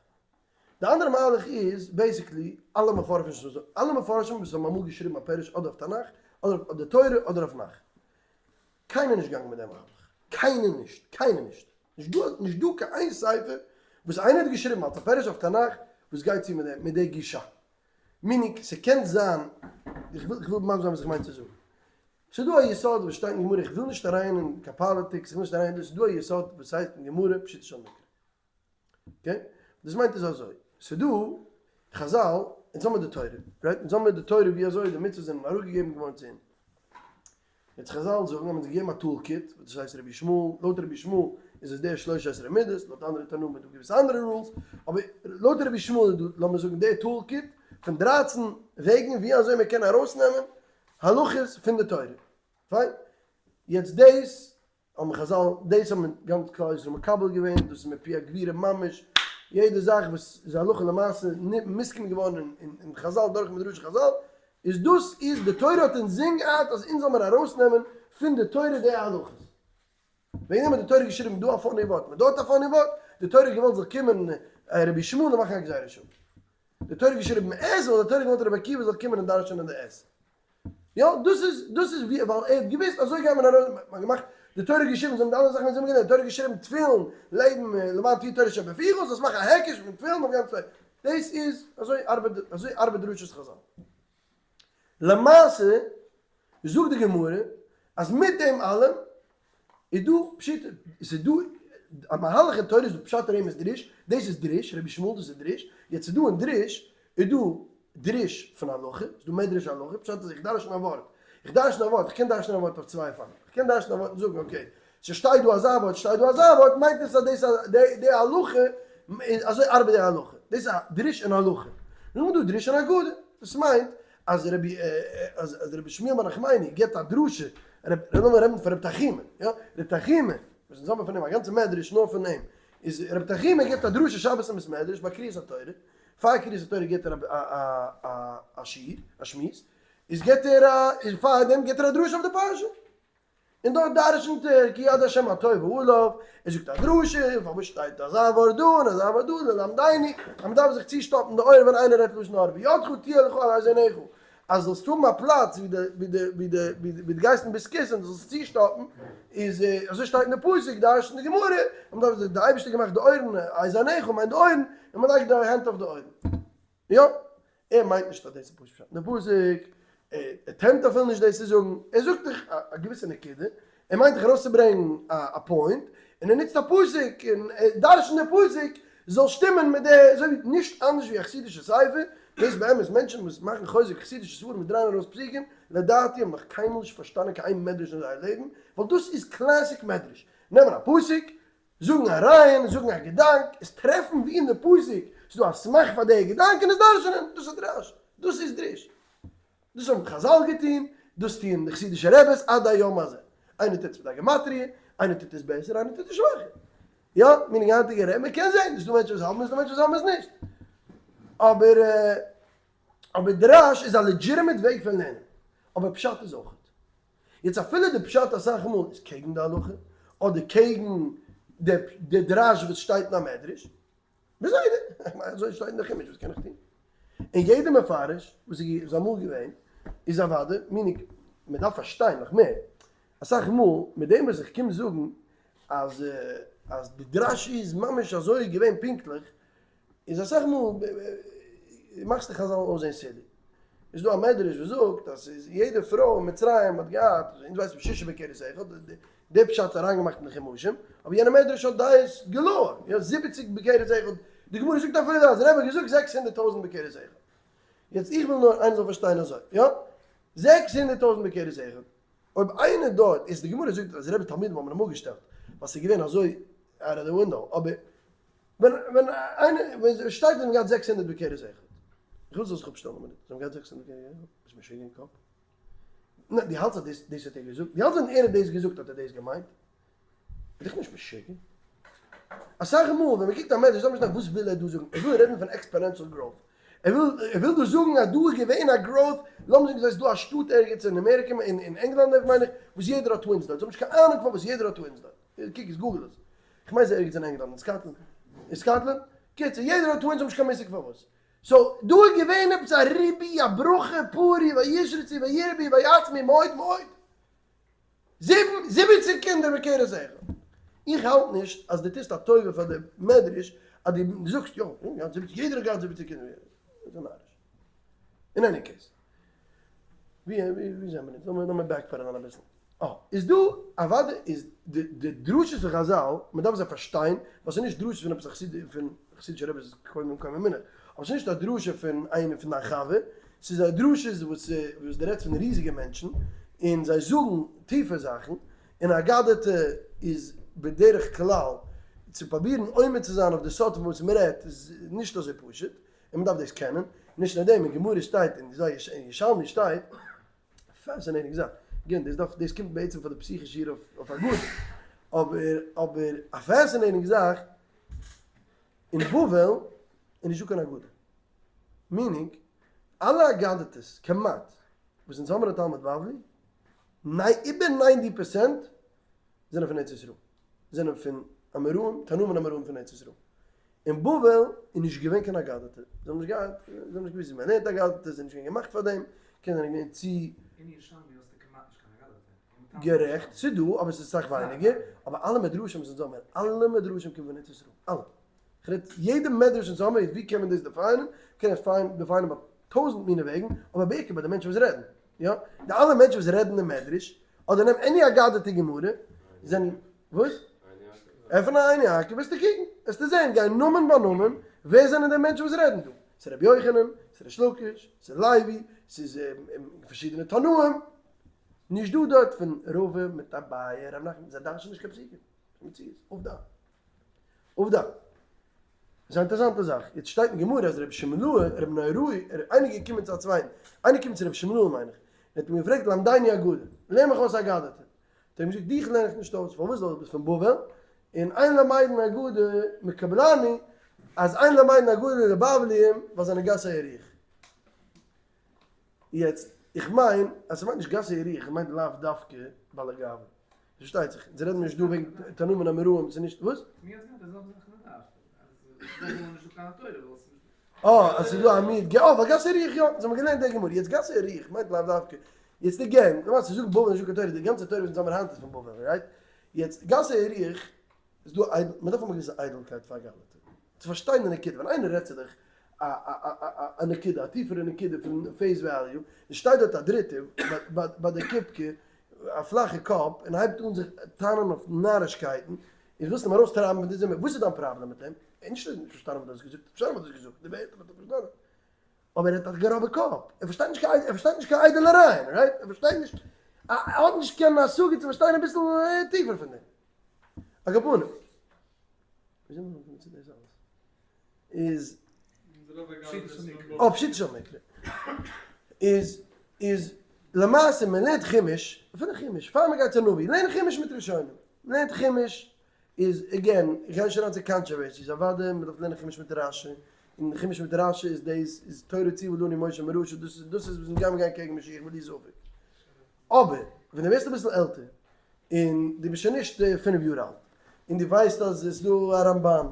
די אנדערע מהלך איז basically אלע מפרשים אלע מפרשים וואס האבן אמאל געשריבן א פירוש אדער אויף תנך אדער אויף די תורה אדער אויף נך. קיינער נישט געגאנגען מיט דעם מהלך. קיינער נישט. קיינער נישט. נישט דא נישט דא קיין איין ספר וואס איינער האט געשריבן אלס א פירוש אויף תנך וואס גייט צו מיט דעם מיט די גישה. meaning ס'קען זיין, איך וויל איך וויל מסביר זיין וואס איך מיין צו זאגן. ס'איז דא א יסוד וואס שטייט אין גמרא, איך וויל נישט אריין אין קיין politics, איך וויל נישט אריין אין דאס, ס'איז דא א יסוד וואס הייסט אין גמרא פשוטו של מקרא. okay? דאס מיינט איז אזוי, ס'איז דא חזל, אונז האמיר די תורה, right? אונז האמיר די תורה ווי אזוי די מצוות זענען אראפגעגעבן געווארן צו אונז. יעצט חזל זאגן האבן אונז געגעבן א tool kit, וואס דאס הייסט רבי ישמעאל, לויט רבי ישמעאל איז עס דער שלש עשרה מידות, לויט אנדערע תנאים איז דא געוויסע אנדערע rules, אבער לויט רבי ישמעאל איז דא לאמיר זאגן דער tool kit פון דרייצן וועגן ווי אזוי מען קען ארויסנעמען הלכות פון די תורה. פיין. יעצט דאס האבן חזל, דאס האבן גאנץ כלל ישראל מקבל געווען, דאס איז מפי הגבורה ממש. יעדע זאך וואס איז הלכה למעשה מוסכם געווארן אין חזל דורך מדרשי חזל, איז דאס איז די תורה האט אינזין געהאט אז אונז זאל מיר ארויסנעמען פון די תורה די הלכות. וועגן דעם האט די תורה געשריבן דא א funny ווארט און דארט א funny ווארט, די תורה האט געוואלט זאל קומען רבי ישמעאל און מאכן א גזירה שוה. די תורה האט געשריבן את ווייל די תורה האט געוואלט רבי עקיבא זאל קומען און דרש'נען די את. יא, דאס איז, דאס איז ווי, ווייל ער האט געוואוסט אזוי גייט מען ארויס, מען האט געמאכט, די תורה האט געשריבן, זיי האבן די אלע זאכן אינזין גענומען, די תורה האט געשריבן תפילין, לעבן, למען תהיה תורה שבפיך, זאלסט מאכן א היקש פון תפילין אויף גאנץ תורה. דאס איז, אזוי ארבעט, אזוי ארבעט דרשות חזל. למעשה זאגט די גמרא אז מיט דעם אלעם איז דא פשוט, עס איז דא א מהלך אין תורה איז דא פשט רמז דרוש, דאס איז דרוש, רבי ישמעאל דאס איז דרוש, יעצט איז דא אין דרוש איז דא דרוש פון הלכה, איז דא מדרש הלכה, פשט איז איך דרשן א ווארט, איך דרשן א ווארט, איך קען דרשן א ווארט אויף צוויי אופנים, איך קען דרשן א ווארט און זאגן okay, ס'שטייט דא אזא ווארט, שטייט דא אזא ווארט, מיינט עס אז דאס אז די הלכה, אזוי ארבעט די הלכה, דאס איז א דרוש אין הלכה. נאכדעם איז דא דרוש אין אגדה, דאס מיינט אז רבי אז רבי שמואל בר נחמני גיבט א דרשה, לאמיר רעדן פון רבי תנחומא, יא, רבי תנחומא, וואס אונז האבן פון אים א גאנצע מדרש נאר פון אים, איז רבי תנחומא גיבט א דרשה שבת אין בית מדרש ביי קריאת התורה, פאר קריאת התורה גיבט ער א א שיעור, א שמועס, איז גיבט ער א, איז פאר דעם גיבט ער א דרשה אויף די פרשה. און דארט דרשנ'ט ער כי יד השם הטובה עליו, ער זאגט א דרשה, פארוואס שטייט אזא ווארט דא און אזא ווארט דא, ללמדנו אז מען דארף זיך צושטאפן די אויער ווען איינער רעדט לשון הרע, וידך תהיה לך על אזניך, אז זאלסט האבן א פלאץ ווי די ווי די ווי די ווי די גייסט אין בית כסא און דו זאלסט צושטאפן, איז אזוי שטייט אין די פסוק, דרשנ'ט די גמרא, אז מען דארף די אייבערשטער געמאכט די אויערן, אזניך מיינט די אויערן, און מען לייגט די הענט אויף די אויערן. יא, ער מיינט נישט אז דאס איז פשוט פשט אין די פסוק, ער טענה'ט אפילו נישט דאס צו זאגן, ער זאגט דאך א געוויסע נקודה, ער מיינט דאך ארויסצוברענגן א point, און ער נוצט א פסוק, און ער דרש'נט די פסוק זאל שטימען מיט די, אזוי ווי נישט אנדערש ווי א חסידישע ספר, דאס באמת מענטשן וואס מאכן חוזק חסידישע ספרים וואס דרייען ארויס פסוקים, לדעתי האבן נאך קיינמאל נישט פארשטאנען קיין איין מדרש אין זייער לעבן, ווייל דאס איז classic מדרש, נעמען א פסוק, זאגן א רעיון, זאגן א געדאנק, עס טרעפן ווי אין די פסוק ס'איז דא א סמך פאר די געדאנק און עס דרש'נען, דאס איז דרש, דאס איז דרוש. דאס האבן חזל געטון, דאס טוען די חסידישע רעבעס עד היום הזה. איינער טוט עס מיט א גמטריא, איינער טוט עס בעסער, איינער טוט עס שוואכער. יא, meaning היינטיגע רעבע, מען קען זען, ס'איז דא מענטשן וואס האבן עס, ס'איז דא מענטשן וואס האבן עס נישט. אבער אבער דרש איז א legitimate וועג פון לערנען. אבער פשט איז אויך. יעצט אפילו די פשט אסאך מאל איז קעגן די הלכה, אדער קעגן די דרש וואס שטייט אין א מדרש, בסדר, איך מיין אזוי שטייט אין די חומש וואס קען איך טון? און יעדער מפרש וואס איז אמאל געווען איז אוודאי meaning מען דארף פארשטיין נאך מער, אסאך מאל מיט דעם וואס איך קום זאגן אז אז די דרש איז ממש אזוי געווען פונקטליך, איז אסאך מאל מאכסטו חזל אויסזען silly. איז דא א מדרש וואס זאגט אז ס'איז יעדע פרוי אין מצרים האט געהאט, אונז ווייסן ששה בכרס אחד, די פשט איז אריינגעמאכט אין די חומשים, אבער יענע מדרש האט דעות galore, יא זיבעציג בכרס אחד, די גמרא זאגט אפילו אז רבי האט געזאגט 600,000 בכרס אחד. יעצט איך וויל נאר איינער זאל פארשטיין אזוי, יא? 600,000 בכרס אחד, אויב איינער דארט, איז די גמרא זאגט אז רבי תלמידים האבן אים אפגעשטעלט, ווייל ס'איז געווען אזוי out of the window, אבער ווען ווען איינער ווען עס שטייט זיי האבן געהאט 600 בכרס אחד. איך וויל זאלסט זיך אפשטעלן א מינוט. זיי האבן געהאט 600 בכרס אחד? ביסט משוגע אין קאפ? ניין, דו האלטסט אז דאס דאס האט ער געזאגט? דו האלטסט ווען ער האט דאס געזאגט האט ער דאס געמיינט? ביסט דאך נישט משוגע. אסאך מאל ווען מען קוקט א מדרש זאל מען נישט טראכטן וואס וויל ער דא זאגן, ער וויל רעדן פון exponential growth. ער וויל ער וויל דא זאגן אז דא איז געווען א growth, לאמיר זאגן ס'איז דא א שטאט ערגעץ אין אמעריקע, אין ענגלאנד מיין איך, וואס יעדער האט twins דארט, זיי האבן נישט קיין אהנונג פארוואס יעדער האט twins דארט. קוק עס google עס. כ'מיין ס'איז ערגעץ אין ענגלאנד, אין סקאטלענד. אין סקאטלענד? קיצור, יעדער האט twins האב נישט קיין מושג פארוואס. so, דא איז געווען עפעס א ריבוי, א ברכה, פרו וישרצו וירבו ויעצמו מאוד מאוד. זיבן, זיבעציג קינדער בכרס אחד. איך האלט נישט אז דו טוסט א טובה פאר די מדרש אז דו זאגסט יא, יעדער האט געהאט זיבעציג קינדער. דאס איז נאריש. אין any case. ווי ווי זעמער אונז? לאמיר לאמיר backpedal ן אביסל. אה, איז דא, אוודאי איז די די דרשות פון חזל, מען דארף זיי פארשטיין, ווייל ס'איז נישט דרשות פון עפעס א חסיד פון חסידישע רבי'ס איז קודם כל אמונה, אבער ס'איז נישט א דרשה פון איינעם פון דיין חבר, ס'איז א דרשות וואס וואס דו רעדסט פון ריזיגע מענטשן, און זיי זאגן טיפע זאכן, און אגדתא איז בדרך כלל צו פרובירן עומד צו זיין אויף די סוד פון וואס מען רעדט איז נישט אזוי פשוט, און מען דארף דאס קענען, נישט נאר דעם, אין גמרא שטייט, אין ירושלמי שטייט, fascinating זאך, again, דאס דארף, דאס קומט בעצם פאר די פתיחה שיעור אויף אגדה, אבער, אבער א fascinating זאך. אין בבל איז נישטא קיין אגדה. meaning, אלע אגדתות, כמעט, וואס אונז האבן אין תלמוד בבלי, איבער 90% זענען פון ארץ ישראל. זענען פון אמוראים, תנאים און אמוראים פון ארץ ישראל. אין בבל איז נישט געווען קיין אגדתא. זיי האבן נישט געהאט, זיי האבן נישט געוואוסט ווי מען לערנט אגדתא, זיי זענען נישט געווען געמאכט פאר דעם, קען זיין געווען צו. אין ירושלמי האסטו כמעט נישט קיין אגדתא. גערעכט, ס'איז דא, אבער ס'איז סאך ווייניגער, אבער אלע מדרשים וואס אונז האבן, אלע מדרשים קומען פון ארץ ישראל, אלע. כ'רעד יעדע מדרש אונז האמיר, ווי קען מען דאס define ען? מ'קען עס define ען ביי טויזנט מיני וועגן, אבער בעיקר ביי די מענטשן וואס רעדן, יא? די אלע מענטשן וואס רעדן אין מדרש, אדער נעם any אגדתא גמרא, זענען, וואס? עפן א עין יעקב וועסטו קוקן, וועסטו זען, גיי נאמען ביי נאמען, ווער זענען די מענטשן וואס רעדן דא? ס'איז רבי יוחנן, ס'איז ריש לקיש, ס'איז לוי, ס'איז פארשידענע תנאים, נישט דא דארט פון רבא מיט אביי, רב נחמן, זיי דרש'ן נישט קיין פסוקים, מציאות, עובדה. עובדה. ס'איז א אינטערעסאנטע זאך, יעצט שטייט אין גמרא אז רבי שמלאי, רבי נהוראי, איינער איז געקומען צו א צווייטן, איינער קומט צו רבי שמלאי מיין איך, און האט אים געפרעגט למדני אגדה, לערן מיך אויס אגדתא. האט ער אים געזאגט דיך לערן איך נישט אויס, פארוואס ווייל דו ביסט פון בבל, און אין למדין אגדה מקובלני, אז אין למדין אגדה לבבליים ווייל זיי זענען גסי הרוח. יעצט, איך מיין אז ס'מיינט נישט גסי הרוח, ס'מיינט לאו דווקא בעלי גאווה. פארשטייט זיך, אונז רעדן נישט דא וועגן תנאים און אמוראים, ס'איז נישט, וואס? אה, אז ס'איז דא א מיעוט, אה, ווייל גסי רוח, יא, אונז האבן געלערנט די גמרא, יעצט גסי רוח מיינט לאו דווקא, יעצט again, למעשה צו זאגן בבל איז נישטא קיין תורה, די גאנצע תורה וואס אונז האבן היינט איז פון בבל, right? יעצט גסי רוח, איז דא איידל, מ'דארף האבן א געוויסע איידלקייט פאר אגדתא, צו פארשטיין די נקודה, ווען איינער רעדט צו דיך א א א א נקודה, א טיפערע נקודה פון face value, און שטייט דארט א דריטער ביי די קופקע, א פלאכע קאפ, און הייבט אן זיך טענה'ן אויף נארישקייטן, און ווילסט אים ארויסטרייבן פון די זימער, וואס איז דיין פראבלעם מיט אים? ער האט נישט נישט פארשטאנען וואס דו האסט געזאגט, ער האט פארשטאנען וואס דו האסט געזאגט, די ווערטער האט ער פארשטאנען, אבער ער האט א גראבע קאפ, ער פארשטייט נישט קיין, ער פארשטייט נישט קיין איידעלערייען, right? ער פארשטייט נישט, ער האט נישט קיין השגה צו פארשטיין אביסל טיפער פון דעם. על כל פנים. ווי זענען מיר אנגעקומען צו דאס אלעס? איז. אה, פשוטו של מקרא. איז, איז, למעשה מען לערנט חומש, אפילו חומש, פאר מען גייט צו נביא, לערן חומש מיט ראשונים. מען לערנט חומש, איז again, איך גיי נישט אריין צו controversies, אוודאי מען דארף לערנען חומש מיט רשי, און חומש מיט רשי איז דאס, איז תורה צוה לנו משה מורשה, דאס איז, דאס איז וואס אונז גיימער גיין קעגן משיח בלי ספק. אבער, ווען דו ווערסט אביסל עלטער, און דו ביסט שוין נישט 5 יאר אלט, און דו ווייסט אז עס איז דא א רמבן,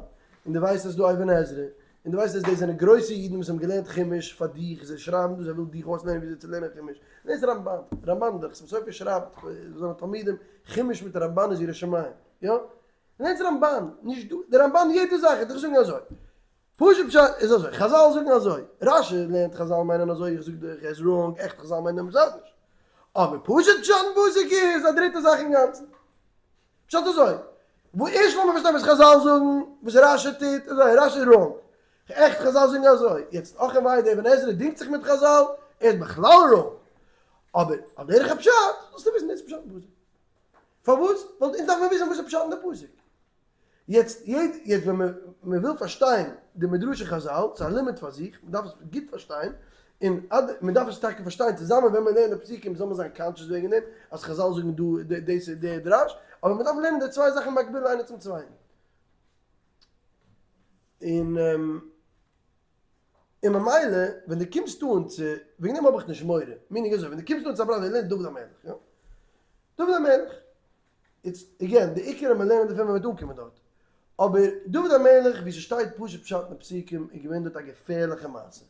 און דו ווייסט אז עס איז דא אבן עזרא, און דו ווייסט אז דאס זענען גרויסע אידן וואס האבן געלערנט חומש פאר דיך, זיי שרייבן דאס, זיי ווילן דיך אויסלערנען וויאזוי צו לערנען חומש. לערנסט רמבן, רמבן, דער חתם סופר שרייבט פאר זיינע תלמידים, חומש מיט רמבן איז יראת שמים, יא? לערנסט רמבן, נישט דא, דער רמבן יעדע זאך, איך דיך זאגן אזוי, פשוט פשט איז אזוי, חזל זאגן אזוי, רשי לערנט חזל מיינען אזוי, איך זאג דיך ער איז wrong, עכט חזל מיינען עפעס אנדערש. אבער פשוט פשט אין פסוק איז א דריטע זאך אינגאנצן. פשט אזוי, וואו ערשט לאמיר פארשטיין וואס חזל זאגן, וואס רשי טוט, אזוי, רשי איז wrong. עכט חזל זאגן אזוי, יעצט אך און וויי דער אבן עזרא דינגט זיך מיט חזל, ער איז בכלל wrong. אבער על דרך הפשט, זאלסטו וויסן דאס איז פשט אין פסוק. פארוואס? ווייל אונז דארף מען וויסן וואס איז פשט אין די פסוק. יעצט יעצט ווען מען וויל פארשטיין די מדרשי חזל, ס'איז א לימוד פאר זיך, מען דארף עס גוט פארשטיין, און מען דארף עס טאקע פארשטיין צוזאמען ווען מען לערנט די פסוקים זאל מען זיין conscious וועגן דעם אז חזל זאגן דא דאס איז דער דרש, אבער מען דארף לערנען די צוויי זאכן מקביל איינער צום צווייטן. און און ממילא ווען דו קומסט אן צו, וועגן דעם האב איך נישט מורא, meaning אזוי, ווען דו קומסט אן צו א brother לערנט דוד המלך, יא? דוד המלך, איצט again, די עיקר אז מען לערנט דערפון ווען מען וועט אנקומען דארט, אבער דוד המלך ווי ס'שטייט פשוט פשט אין די פסוקים איז געווען דארט א געפערליכע מעשה,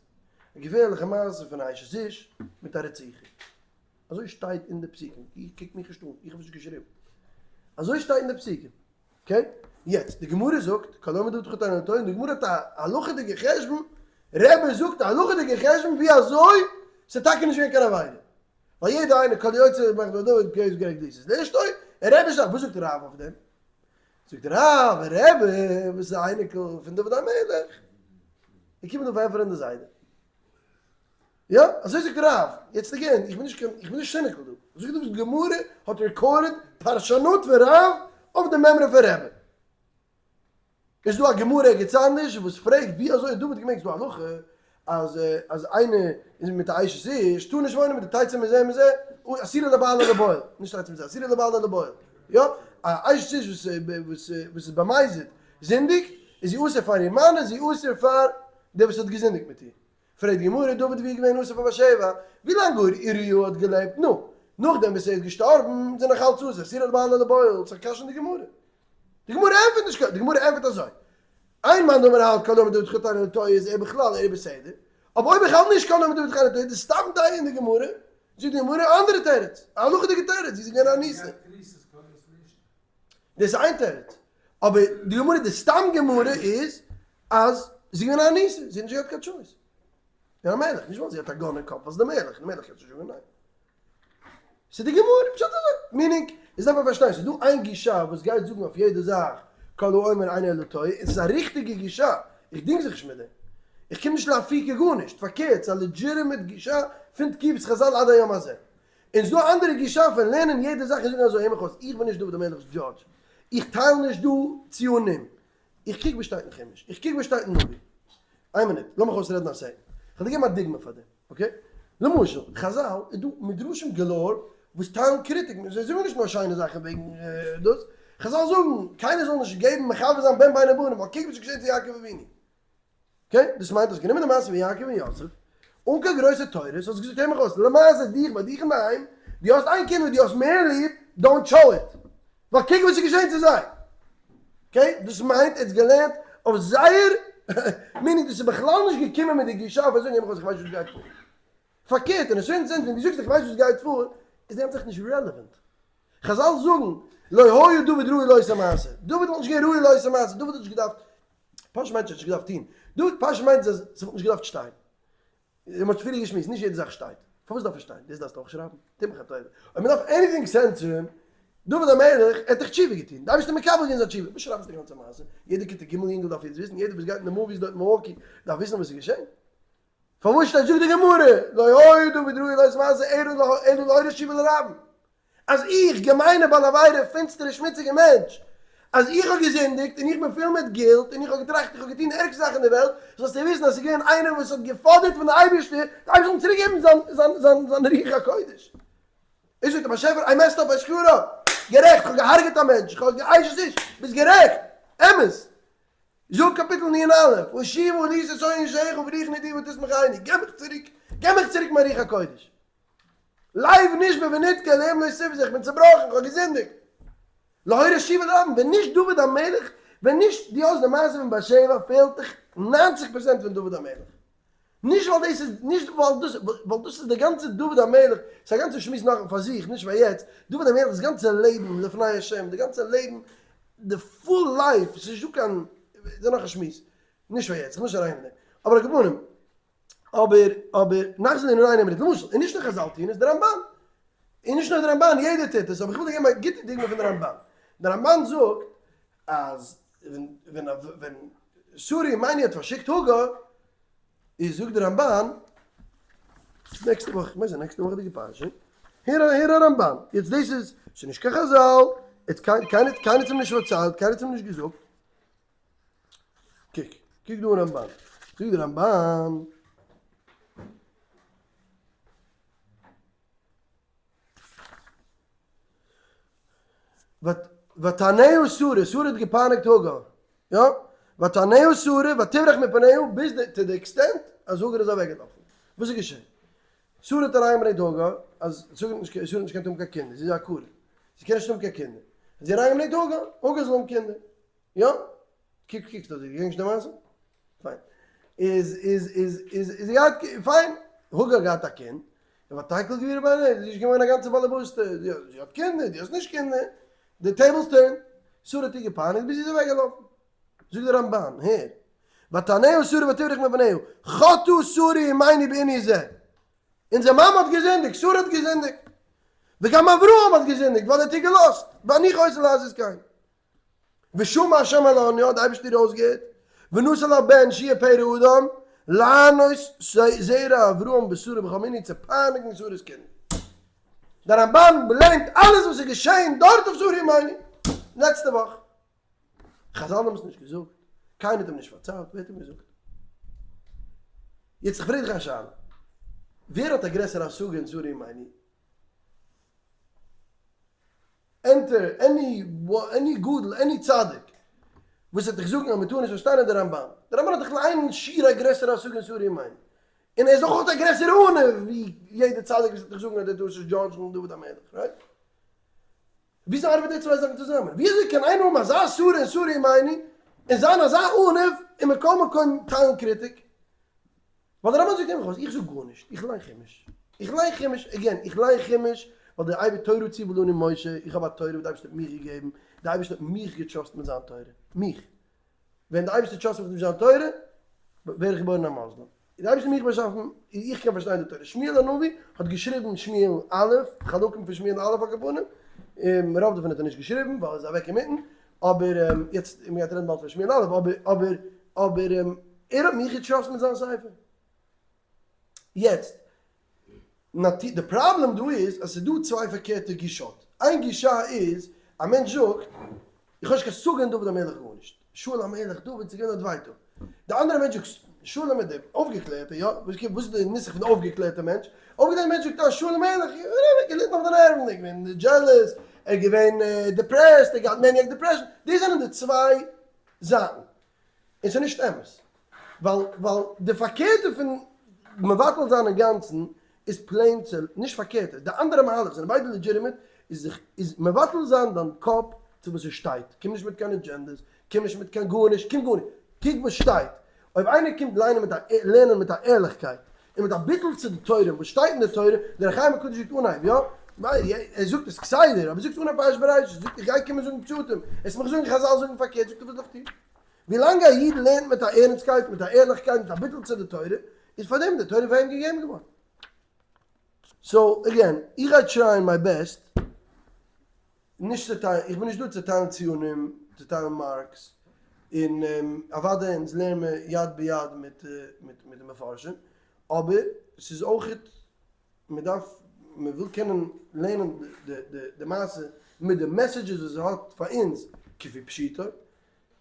א געפערליכע מעשה פון א אשת איש מיט א רציחה, אזוי שטייט אין די פסוקים, איך קוק מיך נישט אן, איך האב עס נישט געשריבן, אזוי שטייט אין די פסוקים, okay? יעצט, די גמרא זאגט, כל האומר דוד חטא אינו טועה, די גמרא האט א הלכה'דיגע חשבון, רבי זאגט א הלכה'דיגע חשבון ווי אזוי ס'איז טאקע נישט געווען קיין עבירה. ווייל יעדער איינער כל יוצא מאכט ביי דוד געז גערעכט דאס איז נישט אוי און רבי זאגט וואס זאגט רב אויף דעם זאגט רב רבי וואס איז א אייניקל פון דוד המלך ער קומט דא פארענטפערן די זיידע יא אזוי זאגט רב יעצט again איך בין נישט קיין איך בין נישט cynical דא זאגט דאס גמרא האט recorded פרשנות פון רב אויף די מימרא פון רבי איז דא א גמרא ערגעץ אנדערש וואס פרעגט ווי אזוי האט דוד געמעגט ס'דא א הלכה אז אז איינער איז מיט א אשת איש טאר נישט וואוינען מיט די תצא מזה ומזה אסורה לבעלה לבועל נישט תצא מזה אסורה לבעלה לבועל יא א אשת איש וואס וואס וואס איז במזיד זינדיגט איז זי אסור פאר איר מאן איז זי אסור פאר דער וואס האט געזינדיגט מיט איר. פרעגט די גמרא דוד ווי איז געווען אסור פאר בת שבע? ווי לאנג אוריה האט געלעבט? נו, נאכדעם וואס ער איז געשטארבן איז ער נאך אלץ אסור, אסורה לבעלה לבועל, ס'איז א קשיא אין די גמרא. די גמרא ענטפערט נישט קיין, די גמרא ענטפערט אזוי, איין מאן דאמר האלט כל האומר דוד חטא אינו טועה איז ער בכלל ער איז בסדר, אבער אויב איך האלט נישט כל האומר דוד חטא אינו טועה איז סתם דעה אין די גמרא, זאגט די גמרא א אנדערע תירוץ, א הלכה'דיגע תירוץ, זי איז געווען א אנוסה. דאס איז איין תירוץ, אבער די גמרא די סתם גמרא איז אז זי איז געווען א אנוסה, זי האט נישט געהאט קיין choice. געווען א מלך, נישט ווייל זי האט א gun אין קאפ, ווייל ס'איז די מלך, די מלך קען נישט זאגן ניין. ס'איז די גמרא, פשט אזוי. meaning, איז דארף מען פארשטיין, ס'איז דא איין גישה וואס גייט זאגן אויף יעדע זאך כל האומר אינו אלא טועה, און ס'איז א ריכטיגע גישה, איך דינג זיך נישט מיט דעם. איך קום נישט לאפוקי גארנישט, פארקערט, ס'איז א legitimate גישה פון תקופת חזל עד היום הזה. און ס'איז דא א אנדערע גישה פון לערנען יעדע זאך און זאגן אזוי, הער מיך אויס, איך בין נישט דוד המלך'ס judge, איך טייל נישט דא ציונים, איך קוק וואס שטייט אין חומש, איך קוק וואס שטייט אין נביא. איין מינוט, לאמיך אויסרעדן א second. כ'וועל דיר געבן א דוגמא פאר דעם, okay? למשל, חזל, איז דא מדרשים galore וואס טיילן קריטיק, זיי זאגן נישט נאר שיינע זאכן וועגן דאס, חזל זאגן, קיינער זאל נישט געבן מכוון זיין בן בין הבנים, ווייל קוק וואס איז געשען צו יעקב אבינו. okay, דאס מיינט האסט גענומען די מעשה פון יעקב און יוסף, אן קיין גרויסע תורות, האסט געזאגט הער מיך אויס, למעשה דיך ביי דיך אינדערהיים, דו האסט איין קינד וואס דו האסט מער ליב, don't show it, ווייל קוק וואס איז געשען צו זיי. okay, דאס מיינט ער האט געלערנט אויף זייער meaning, דאס איז בכלל נישט געקומען מיט די גישה אויף זאגן הער מיך אויס איך ווייס נישט וואס גייט פאר. פארקערט, אין א certain sense ווען דו זאגסט איך ווייס נישט וואס גייט פאר, איז די גאנצע זאך נישט relevant. חזל זאגן, לא היה דוד ראוי לאותו מעשה, דוד וואלט נישט געווען ראוי לאותו מעשה, דוד האט נישט געדארפט פשוט מיינט נישט געדארפט טון. דא פשוט מיינט אז ס'וואלט נישט געדארפט שטיין. מ'האט שוין פריער געשמועסט, נישט יעדע זאך שטייט. פארוואס דארף עס שטיין? דאס דארפסטו אויך שרייבן? טו מיך א טובה. אויב מ'דארף anything סענסורן, דוד המלך, ער האט דאך תשובה געטון. די אייבערשטער מקבל געווען זיין תשובה. וואס שרייבסטו די גאנצע מעשה? יעדע כיתה ג' יונגל דארף יעצט וויסן, יעדער וואס גייט אין די movies דארט אין מילוואקי דארף וויסן וואס איז געשען. פארוואס שטייט זאגט די גמרא, לא היה דוד ראוי לאותו מעשה אלא להורות תשובה לרבים. אז איך, געמיינע בעל עבירה, פינסטערע שמוציגע מענטש, אז איך האב געזינדיגט און איך בין פול מיט guilt און איך האב געטראכט איך האב געטון די ערגסטע זאך אין די וועלט, זאלסטו וויסן אז ס'איז געווען איינער וואס האט געפאדערט פון די אייבערשטער, די אייבערשטער זאל אים צוריק געבן זיין זיין זיין זיין רוח הקודש. איך זאג דער באשעפער, I messed up, I screwed up, גערעכט, איך האב געהארגעט א מענטש, איך האב גע'אשת איש, ביסט גערעכט, אמת. זאג קאפיטל נ א, ואשיבה לי ששון ישעיך וברוח נדיבה תשמחני, געב מיך צוריק, געב מיך צוריק מיין רוח הקודש. לב נשבר ונדכה אלהים לא תבזה, איך בין צובראכן, איך האב געזינדיגט. להורות תשובה לרבים, ווען נישט דוד המלך, ווען נישט דו האסט די מעשה פון בת שבע פעלט דיך 90 פראצענט פון דוד המלך. נישט ווייל דאס איז, נישט ווייל דאס, ווייל דאס איז די גאנצע דוד המלך, ס'איז א גאנצע שמועס נאך פאר זיך, נישט פאר יעצט, דוד המלך דאס גאנצע לעבן לפני השם, די גאנצע לעבן, די full life, ס'איז נישטא קיין, ס'איז נאך א שמועס, נישט פאר יעצט, איך וויל נישט אריין אין דעם, אבער על כל פנים, אבער אבער נחזור לענינינו אמרית למשל און נישט נאר חזל טוען עס די רמבן און נישט נאר די רמבן יעדער טוט עס אבער איך וויל דיר געבן א גוטע דוגמא פון די רמבן די רמבן זאגט אז ווען ווען ווען שרה אמנו האט פארשיקט הגר איז זאגט די רמבן נעקסטע וואך איך מיין ס'איז נעקסטע וואכעדיגע פרשה הער הער א רמבן יעצט דאס איז ס'איז נישט קיין חזל יעצט קיינער קיינער האט אים נישט פארציילט קיינער האט אים נישט געזאגט קוק, קוק דא אין רמבן, זאגט דער רמבן, ותענהו שרה, שרה האט געפייניגט הגר, יא, ותענהו שרה ותברח מפניה, ביז to the extent אז הגר איז אוועקגעלאפן. וואס איז געשען? שרה האט אריינגעברענגט הגר, אז שרה האט נישט געקענט האבן קיין קינדער, זי איז א עקרה, זי קען נישט האבן קיין קינדער, האט זי אריינגעברענגט הגר, הגר זאל האבן קינדער. יא? קוק קוקסט אזוי, געדענקסט די מעשה? פיין. איז איז איז איז איז געהאט פיין, הגר געהאט א קינד, און ותקל גבורה בעיניה, זי איז געווארן א גאנצע באלעבאסטע, זי האט קינדער, דו האסט נישט קינדער, די tables turn, שרה האט איר געפייניגט ביז זי איז אוועק געלאפן. זאגט דער רמבן, הער, ותענהו שרה ותברח מפניה, חטאה שרה אמנו בענין זה, אונזער מאמע האט געזינדיגט, שרה האט געזינדיגט, וגם אברהם האט געזינדיגט ווייל ער האט איר געלאזט, ואני חוטא לעשות כן. ושמע השם אל עניה, די אייבערשטער האט אויסגעהערט, ונתן לה בן שיהיה פרא אדם, לענות זרע אברהם ושרה בכל מיני צו פייניגן שרה'ס קינדער. דער רמבן blame ט אלעס וואס איז געשען דארט אויף שרה אמנו לעצטע וואך. חזל האבן עס נישט געזאגט, קיינער האט אים נישט פארציילט, ווער האט אים געזאגט? יעצט איך פרעג דיך א שאלה, ווער האט א גרעסערע השגה אין שרה אמנו? ענטער any any גדול any צדיק. וואס וועט דיך זאגן אז מען טאר נישט פארשטיין אין די רמבן? די רמבן האט דאך לאין שיעור א גרעסערע השגה אין שרי ימינו, און ער איז אויך א גרעסערע עניו ווי יעדער צדיק וואס וועט דיך זאגן אז דו טארסט נישט judge ן דוד המלך, right? וויאזוי ארבעט די צוויי זאכן צוזאמען? וויאזוי קען איינער האבן אזא השערה אין שרי ימינו און זיין אזא עניו און מכל מקום טיילן קריטיק? ווייל דער רמבן זאגט אים איך זאג גארנישט, איך ליין חומש, איך ליין חומש, again, איך ליין חומש ווייל דער אייבער תורה צוה לנו משה, איך האב א תורה וואס דער אייבערשטער האט מיך געגעבן, דער אייבערשטער האט מיך גע trust מיט זיין תורה, מיך. ווען דער אייבערשטער trust מיך מיט זיין תורה, ווער איך געבוירן א מוסלים. דער אייבערשטער האט מיך באשאפן, איך קען פארשטיין די תורה. שמואל הנביא האט געשריבן שמואל א', חלקים פון שמואל א' על כל פנים, רוב דערפון האט ער נישט געשריבן ווייל ער איז אוועק אינמיטן, אבער יעצט, מען גייט רעדן באלד פון שמואל א', אבער אבער אבער ער האט מיך גע trust מיט זיין ספר. יעצט, די פראבלעם דא איז אז ס'איז דא צוויי פארקערטע גישות. איין גישה איז, א מענטש זאגט, איך האב נישט קיין השגה אין דוד המלך גארנישט. שאול המלך, דוד, ס'איז געווען דארט ווייטאג. די אנדערע מענטש זאגט, שאול המלך, די אויפגעקלערטע, יא, וואס איז די נוסח פון די אויפגעקלערטע מענטש? אויפגעקלערטע מענטש זאגט, אה, שאול המלך, ער האט געליטן אויף די נערוון, ער איז געווען jealous, ער איז געווען depressed, ער האט געהאט maniac depression. דאס זענען די צוויי זייטן. און ס'איז נישט אמת. ווייל ווייל די פארקערטע פון מבטל זיין אינגאנצן איז plain צו, נישט פארקערטע, די אנדערע מהלך זענען ביידע legitimate, איז זיך איז מבטל זיין דיין קאפ צו וואס עס שטייט, קום נישט מיט קיין agendas, קום נישט מיט קיין גארנישט, קום גארנישט, קוק וואס שטייט. אויב איינער קומט ליינען מיט א לערנען מיט א ערליכקייט און מיט א ביטול צו די תורה וואס שטייט אין די תורה, דער אור החיים הקדוש זאגט אנהייב, יא? ער זאגט עס כסדר, אבער ער זאגט אנהייב פרשת בראשית, זאגט איך גיי קומען זאגן פשטים, עס מיך זאגן חזל זאגן פארקערט, זאגט ער וואס זאל איך טון? ווילאנג א איד לערנט מיט א ערנסטקייט, מיט א ערליכקייט, מיט א ביטול צו די תורה, איז פאר דעם די תורה פאר אים געגעבן געווארן. so again, איך גיי try ען my best נישט צו טיילן, איך בין נישט דא צו טיילן ציונים, צו טיילן marks, און אוודאי אונז לערן מיר יד ביד מיט מיט די מפרשים, אבער ס'איז אויכעט מען דארף מען וויל קענען לערנען די די די מעשה מיט די messages וואס עס האט פאר אונז כפי פשוטו,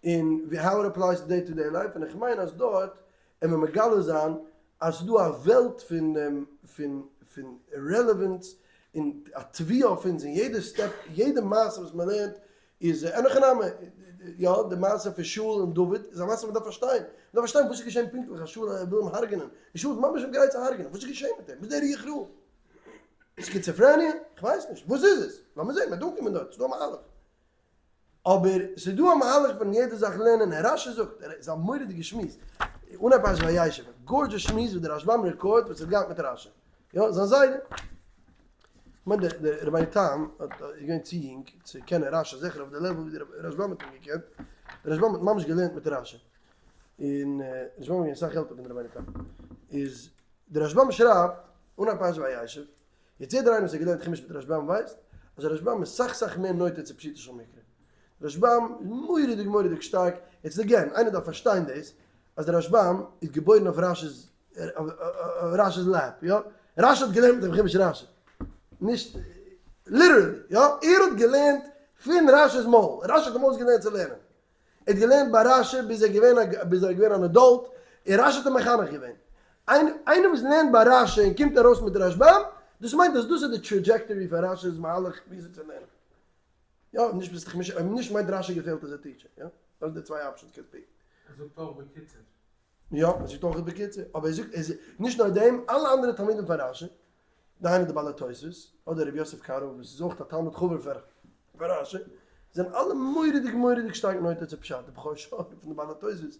און ווי how it applies to day to day life, און איך מיין אז דארט עמער מגלה זיין אז ס'איז דא א וועלט פון פון פון relevance און א תביעה אויף אונז אין יעדע step, יעדע מעשה וואס מען לערנט איז אין הכי נמי, יא די מעשה פון שאול און דוד איז א מעשה וואס מען דארף פארשטיין, מען דארף פארשטיין וואס איז געשען פונקטליך אז שאול וויל אים הרג'נען, און שאול איז ממש אים גרייט צו הרג'נען, וואס איז געשען מיט אים, וואס איז דער רוח רעה? סקיצעפרעניע? כ'ווייס נישט, וואס איז עס? לאמיר זען, מען וועט אנקומען דארט, ס'איז דא א מהלך. אבער ס'איז דא א מהלך פון יעדע זאך לערנען, און רשי זאגט, ער איז א מורא'דיגע שמועס, אנהייב פרשת וישב, א gorgeous שמועס וואס דער רשבם record וואס ער האט געהאט מיט רשי, יא, זיין זיידע. כ'מיין דער דער רבינו תם האט איז געווען צו יונג צו קענען רשי, זיכער אויף די level ווי דער רשבם האט אים געקענט, דער רשבם האט ממש געלערנט מיט רשי, און רשבם איז געווען אסאך עלטער פון דער רבינו תם, איז דער רשבם שרייבט, אנהייב פרשת וישב, יעצט יעדער איינער וואס האט געלערנט חומש מיט רשבם ווייסט אז רשבם איז סאך סאך מער נוטה צו פשוטו של מקרא. רשבם איז מורא'דיג מורא'דיג שטארק, יעצט again, איינער דארף פארשטיין דאס אז דער רשבם איז געבוירן אויף רשי'ס רשי'ס lap, יא? רשי האט געלערנט מיט אים חומש רשי, נישט literally, יא? ער האט געלערנט פון רשי'ס מויל, רשי האט אים אויסגעלערנט צו לערנען. ער האט געלערנט ביי רשי ביז ער איז געווען א ביז ער איז געווען אן adult, און רשי האט אים מחנך געווען. איינער וואס לערנט ביי רשי און קומט ארויס מיט רשבם, דאס מיינט אז דאס איז די trajectory פון רשי'ס מהלך וויאזוי צו לערנען. יא, אויב נישט ביסטו נישט, אויב נישט מיינט רשי געפעלט as a teacher, יא? דאס איז די צוויי options could be. ער זאגט אויך בקיצור. יא, ער זאגט אויך בקיצור, אבער ער זאגט, ער זאגט, נישט נאר דעם, אלע אנדערע תלמידים פון רשי, דהיינו די בעלי תוספות, אדער רבי יוסף קארו וואס איז אויך א תלמיד חבר פון רשי, זענען אלע מורא'דיג מורא'דיג שטארק נוטה צו פשט, די בכור שור פון די בעלי תוספות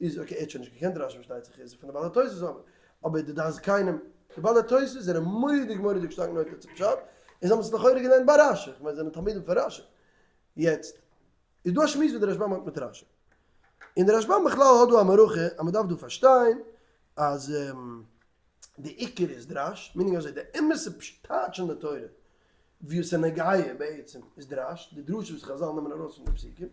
איז, okay ער האט שוין נישט געקענט רשי פארשטייט זיך, איז פון די בעלי תוספות אבער, אבער די דעת זקנים, די בעלי תוספות זענען מורא'דיג מורא'דיג שטארק נוטה צו פשט, און זיי האבן עס לכאורה געלערנט ביי רשי, כ'מיין זיי זענען תלמידים פון רשי. יעצט, איז דא א שמועס וואס די רשבם האט מיט רשי. און די רשבם בכלל האט דא א מערכה אז מ'דארף דא פארשטיין אז די עיקר איז דרש, meaning אזוי די אמת'ע טייטש אין די תורה ווי עס איז נוגע בעצם איז דרש, די דרשה וואס חזל נעמען ארויס פון די פסוקים,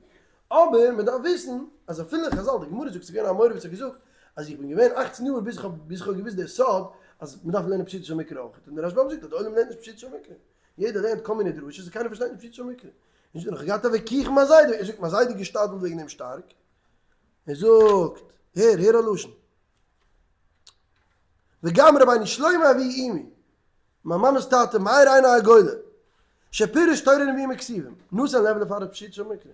אבער מען דארף וויסן אז אפילו חזל, די גמרא זאגט ס'איז געווען א אמורא וואס האט געזאגט אז איך בין געווען אכצן יאר ביז איך האב ביז איך האב געוואוסט די סוד אז מען דארף לערנען פשוטו של מקרא אויך, און די רשבם זאגט אז די עולם לערנט נישט פשוטו של מקרא, יעדער לערנט כל מיני דרשות און קיינער פארשטייט נישט פשוטו של מקרא. און זאגט, איך האב געהאט א וויכוח מיט מיין זיידע, ער זאגט מיין זיידע געשתדלט וועגן דעם שטארק, ער זאגט, הער, הער א לשון. וגם רבינו שלמה אבי אמי, מיין מאמע'ס טאטע, מאיר עיני הגולה, שפירש תורה נביאים וכתובים, נתן לב לפרש פשוטו של מקרא.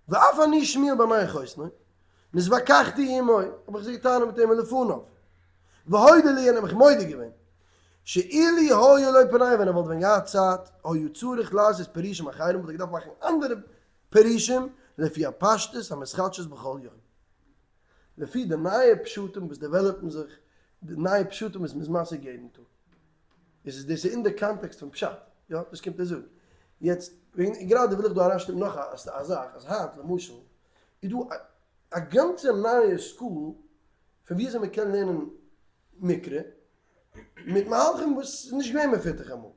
ואף אני שמואל בימי חותנו, נתווכחתי עמו, האב איך זיך געטענה'ט מיט אים לפניו, והודה לי און ער האט מיך מודה געווען, שאילו היה לו פנאי ווען ער וואלט ווען געהאט צייט, היה צריך לעשות פירושים אחרים וואלט ער געדארפט מאכן אנדערע פירושים לפי הפשטות המתחדשות בכל יום. לפי די נייע פשטים וואס develop ן זיך, די נייע פשטים וואס מ'איז משיג יעדן טאג. איז עס דאס איז אין די קאנטעקסט פון פשט, יא? דאס קומט ער זאגן. יעצט, וועגן, גראדע וויל איך דא אריינשטופן נאך א זאך, אז היינט למשל איז דא א גאנצע נייע school פון ווי אזוי מ'קען לערנען מקרא, מיט מהלכים וואס איז נישט געווען מפותח אמאל.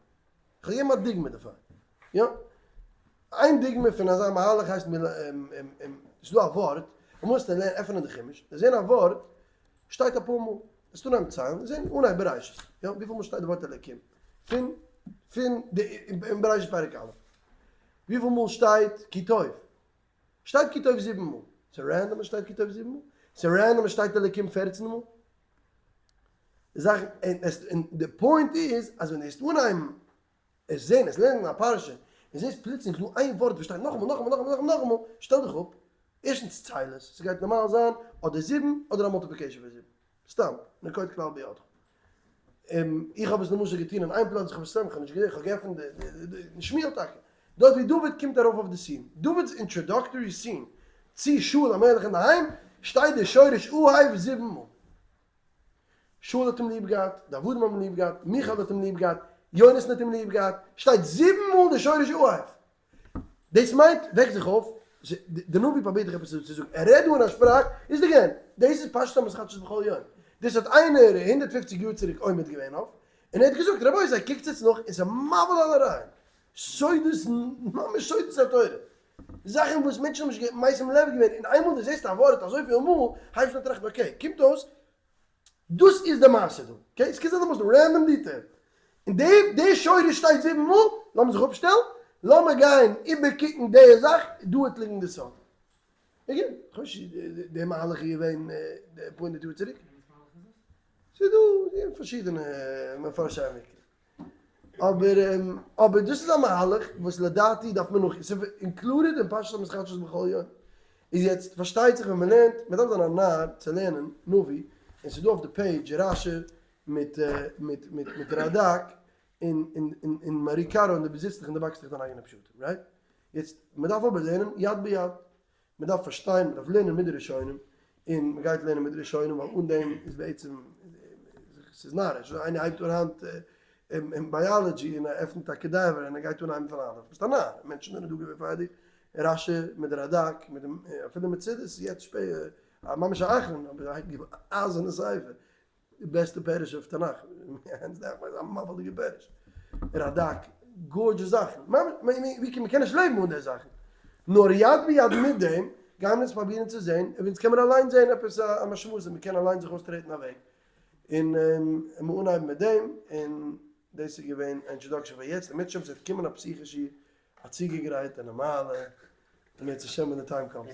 כ'וועל געבן א דוגמא דערפאר. יא. איין דוגמא פון אזא מהלך הייסט ס'איז דא א ווארט, אמאל וועסטו לערנען עפענען די חומש, וועסט זען א ווארט שטייט אפאר מאל, וועסטו אנהייבן ציילן, זען אנהייב בראשית, יא, וויפיל מאל שטייט די ווארט אלקים? פון פון די אין בראשית פרק א'. וויפיל מאל שטייט כי טוב? שטייט כי טוב זיבן מאל. ס'איז random אז שטייט כי טוב זיבן מאל? ס'איז random אז שטייט אלקים 14 מאל? זאכן, און די point איז אז ווען דו וועסט אנהייבן עס זען, עס לערנען א פרשה, און זעסט פלוצלינג איז דא איין ווארט וואס שטייט נאכאמאל נאכאמאל נאכאמאל נאכאמאל נאכאמאל, שטעל דיך אפ, ערשטנס צייל עס, ס'גייט נארמאל זיין אדער זיבן אדער א multiplication פון זיבן, סתם, נקוט כלל בידך. איך האב עס למשל געטון אין איין פלאץ, איך האב עס סתם, איך האב נישט געזען, איך האב געעפנט די שמואל טאקע, דארט ווי דוד קומט ארויף אויף די scene, דוד'ס introductory scene צו שאול המלך אינדערהיים, שטייט די שורש אהב זיבן מאל. שאול האט אים ליב געהאט, די עבדים האבן אים ליב געהאט, מיכל האט אים ליב געהאט, יונתן האט אים ליב געהאט, שטייט זיבן מאל די שורש אהב. דאס מיינט, וועק זיך אויף, די נביא פרובירט דיך עפעס צו זאגן, ער רעדט דא אין א שפראך, איז די גען, דאס איז פשטות המתחדשות בכל יום, דאס האט איינער 150 יאר צוריק עומד געווען אויף, און ער האט געזאגט, רבותי קוקטס יעצט נאך, און ס'איז מבהיל על הרעיון, סודות, ממש סודות התורה, זאכן וואס מענטשן האבן נישט משים לב געווען, און איינמאל דו זעסט א ווארט אזויפיל מאל, הייבסטו אן טראכטן, okay, קומט אויס, דאס איז די מעשה דא, okay, עס קען זיין די most random detail, און די די שורש שטייט זיבן מאל, לאמיר זיך אפשטעלן, לאמיר גיין איבערקוקן די זאך, דא וועט ליגן די סוד. again, כ'ווייס נישט די מהלך איז געווען אפאר הונדערט יאר צוריק. ס'איז דא פארשידענע מפרשי המקרא. אבער אבער דאס איז א מהלך וואס לדעתי דארף מען נאך, ס'איז included אין פשטות המתחדשות בכל יום. איז יעצט פארשטייט זיך ווען מ'לערנט, מ'דארף זיין א נאר צו לערנען נביא, און ס'איז דא אויף די page רשי מיט מיט מיט מיט רדק און און און און מהר"י קארו און דו זיצט דיך און דו באקסט דיך דיין אייגענע פשטים, right? יעצט מ'דארף אבער לערנען יד ביד. מען דארף פארשטיין, מען דארף לערנען מיט די ראשונים, און מען גייט לערנען מיט די ראשונים ווייל אן דעם איז בעצם, ס'איז נאריש, איינער הייבט אן היינט אין biology און ער עפנט א cadaver און ער גייט אנהייבן פון אלף, ביסט א נאר, מענטשן זענען דא געווען פאר דיר, רשי מיט די רדק, מיט דעם, אפילו מצודות איז יעצט שפעט, ממש א אחרון, אבער א אייזערנע ספר, די בעסטע פירוש אויף תנך, hands down, א מבהיל'דיגע פירוש, רדק, gorgeous זאכן, ממש, מ'קען נישט לעבן אן די זאכן, נאר יד ביד מיט דעם גייען מיר אונז פראבירן צו זען, אויב אונז קען מיר אליין זען עפעס א משמעות, און מ'קען אליין זיך אויסטרעטן א וועג, און מיר אנהייבן מיט דעם, און דאס איז געווען א introduction פאר יעצט, אם ירצה השם ס'וועט קומען א פתיחה שיעור, א צוגעגרייטע נארמאלע, אם ירצה השם ווען די time קומט.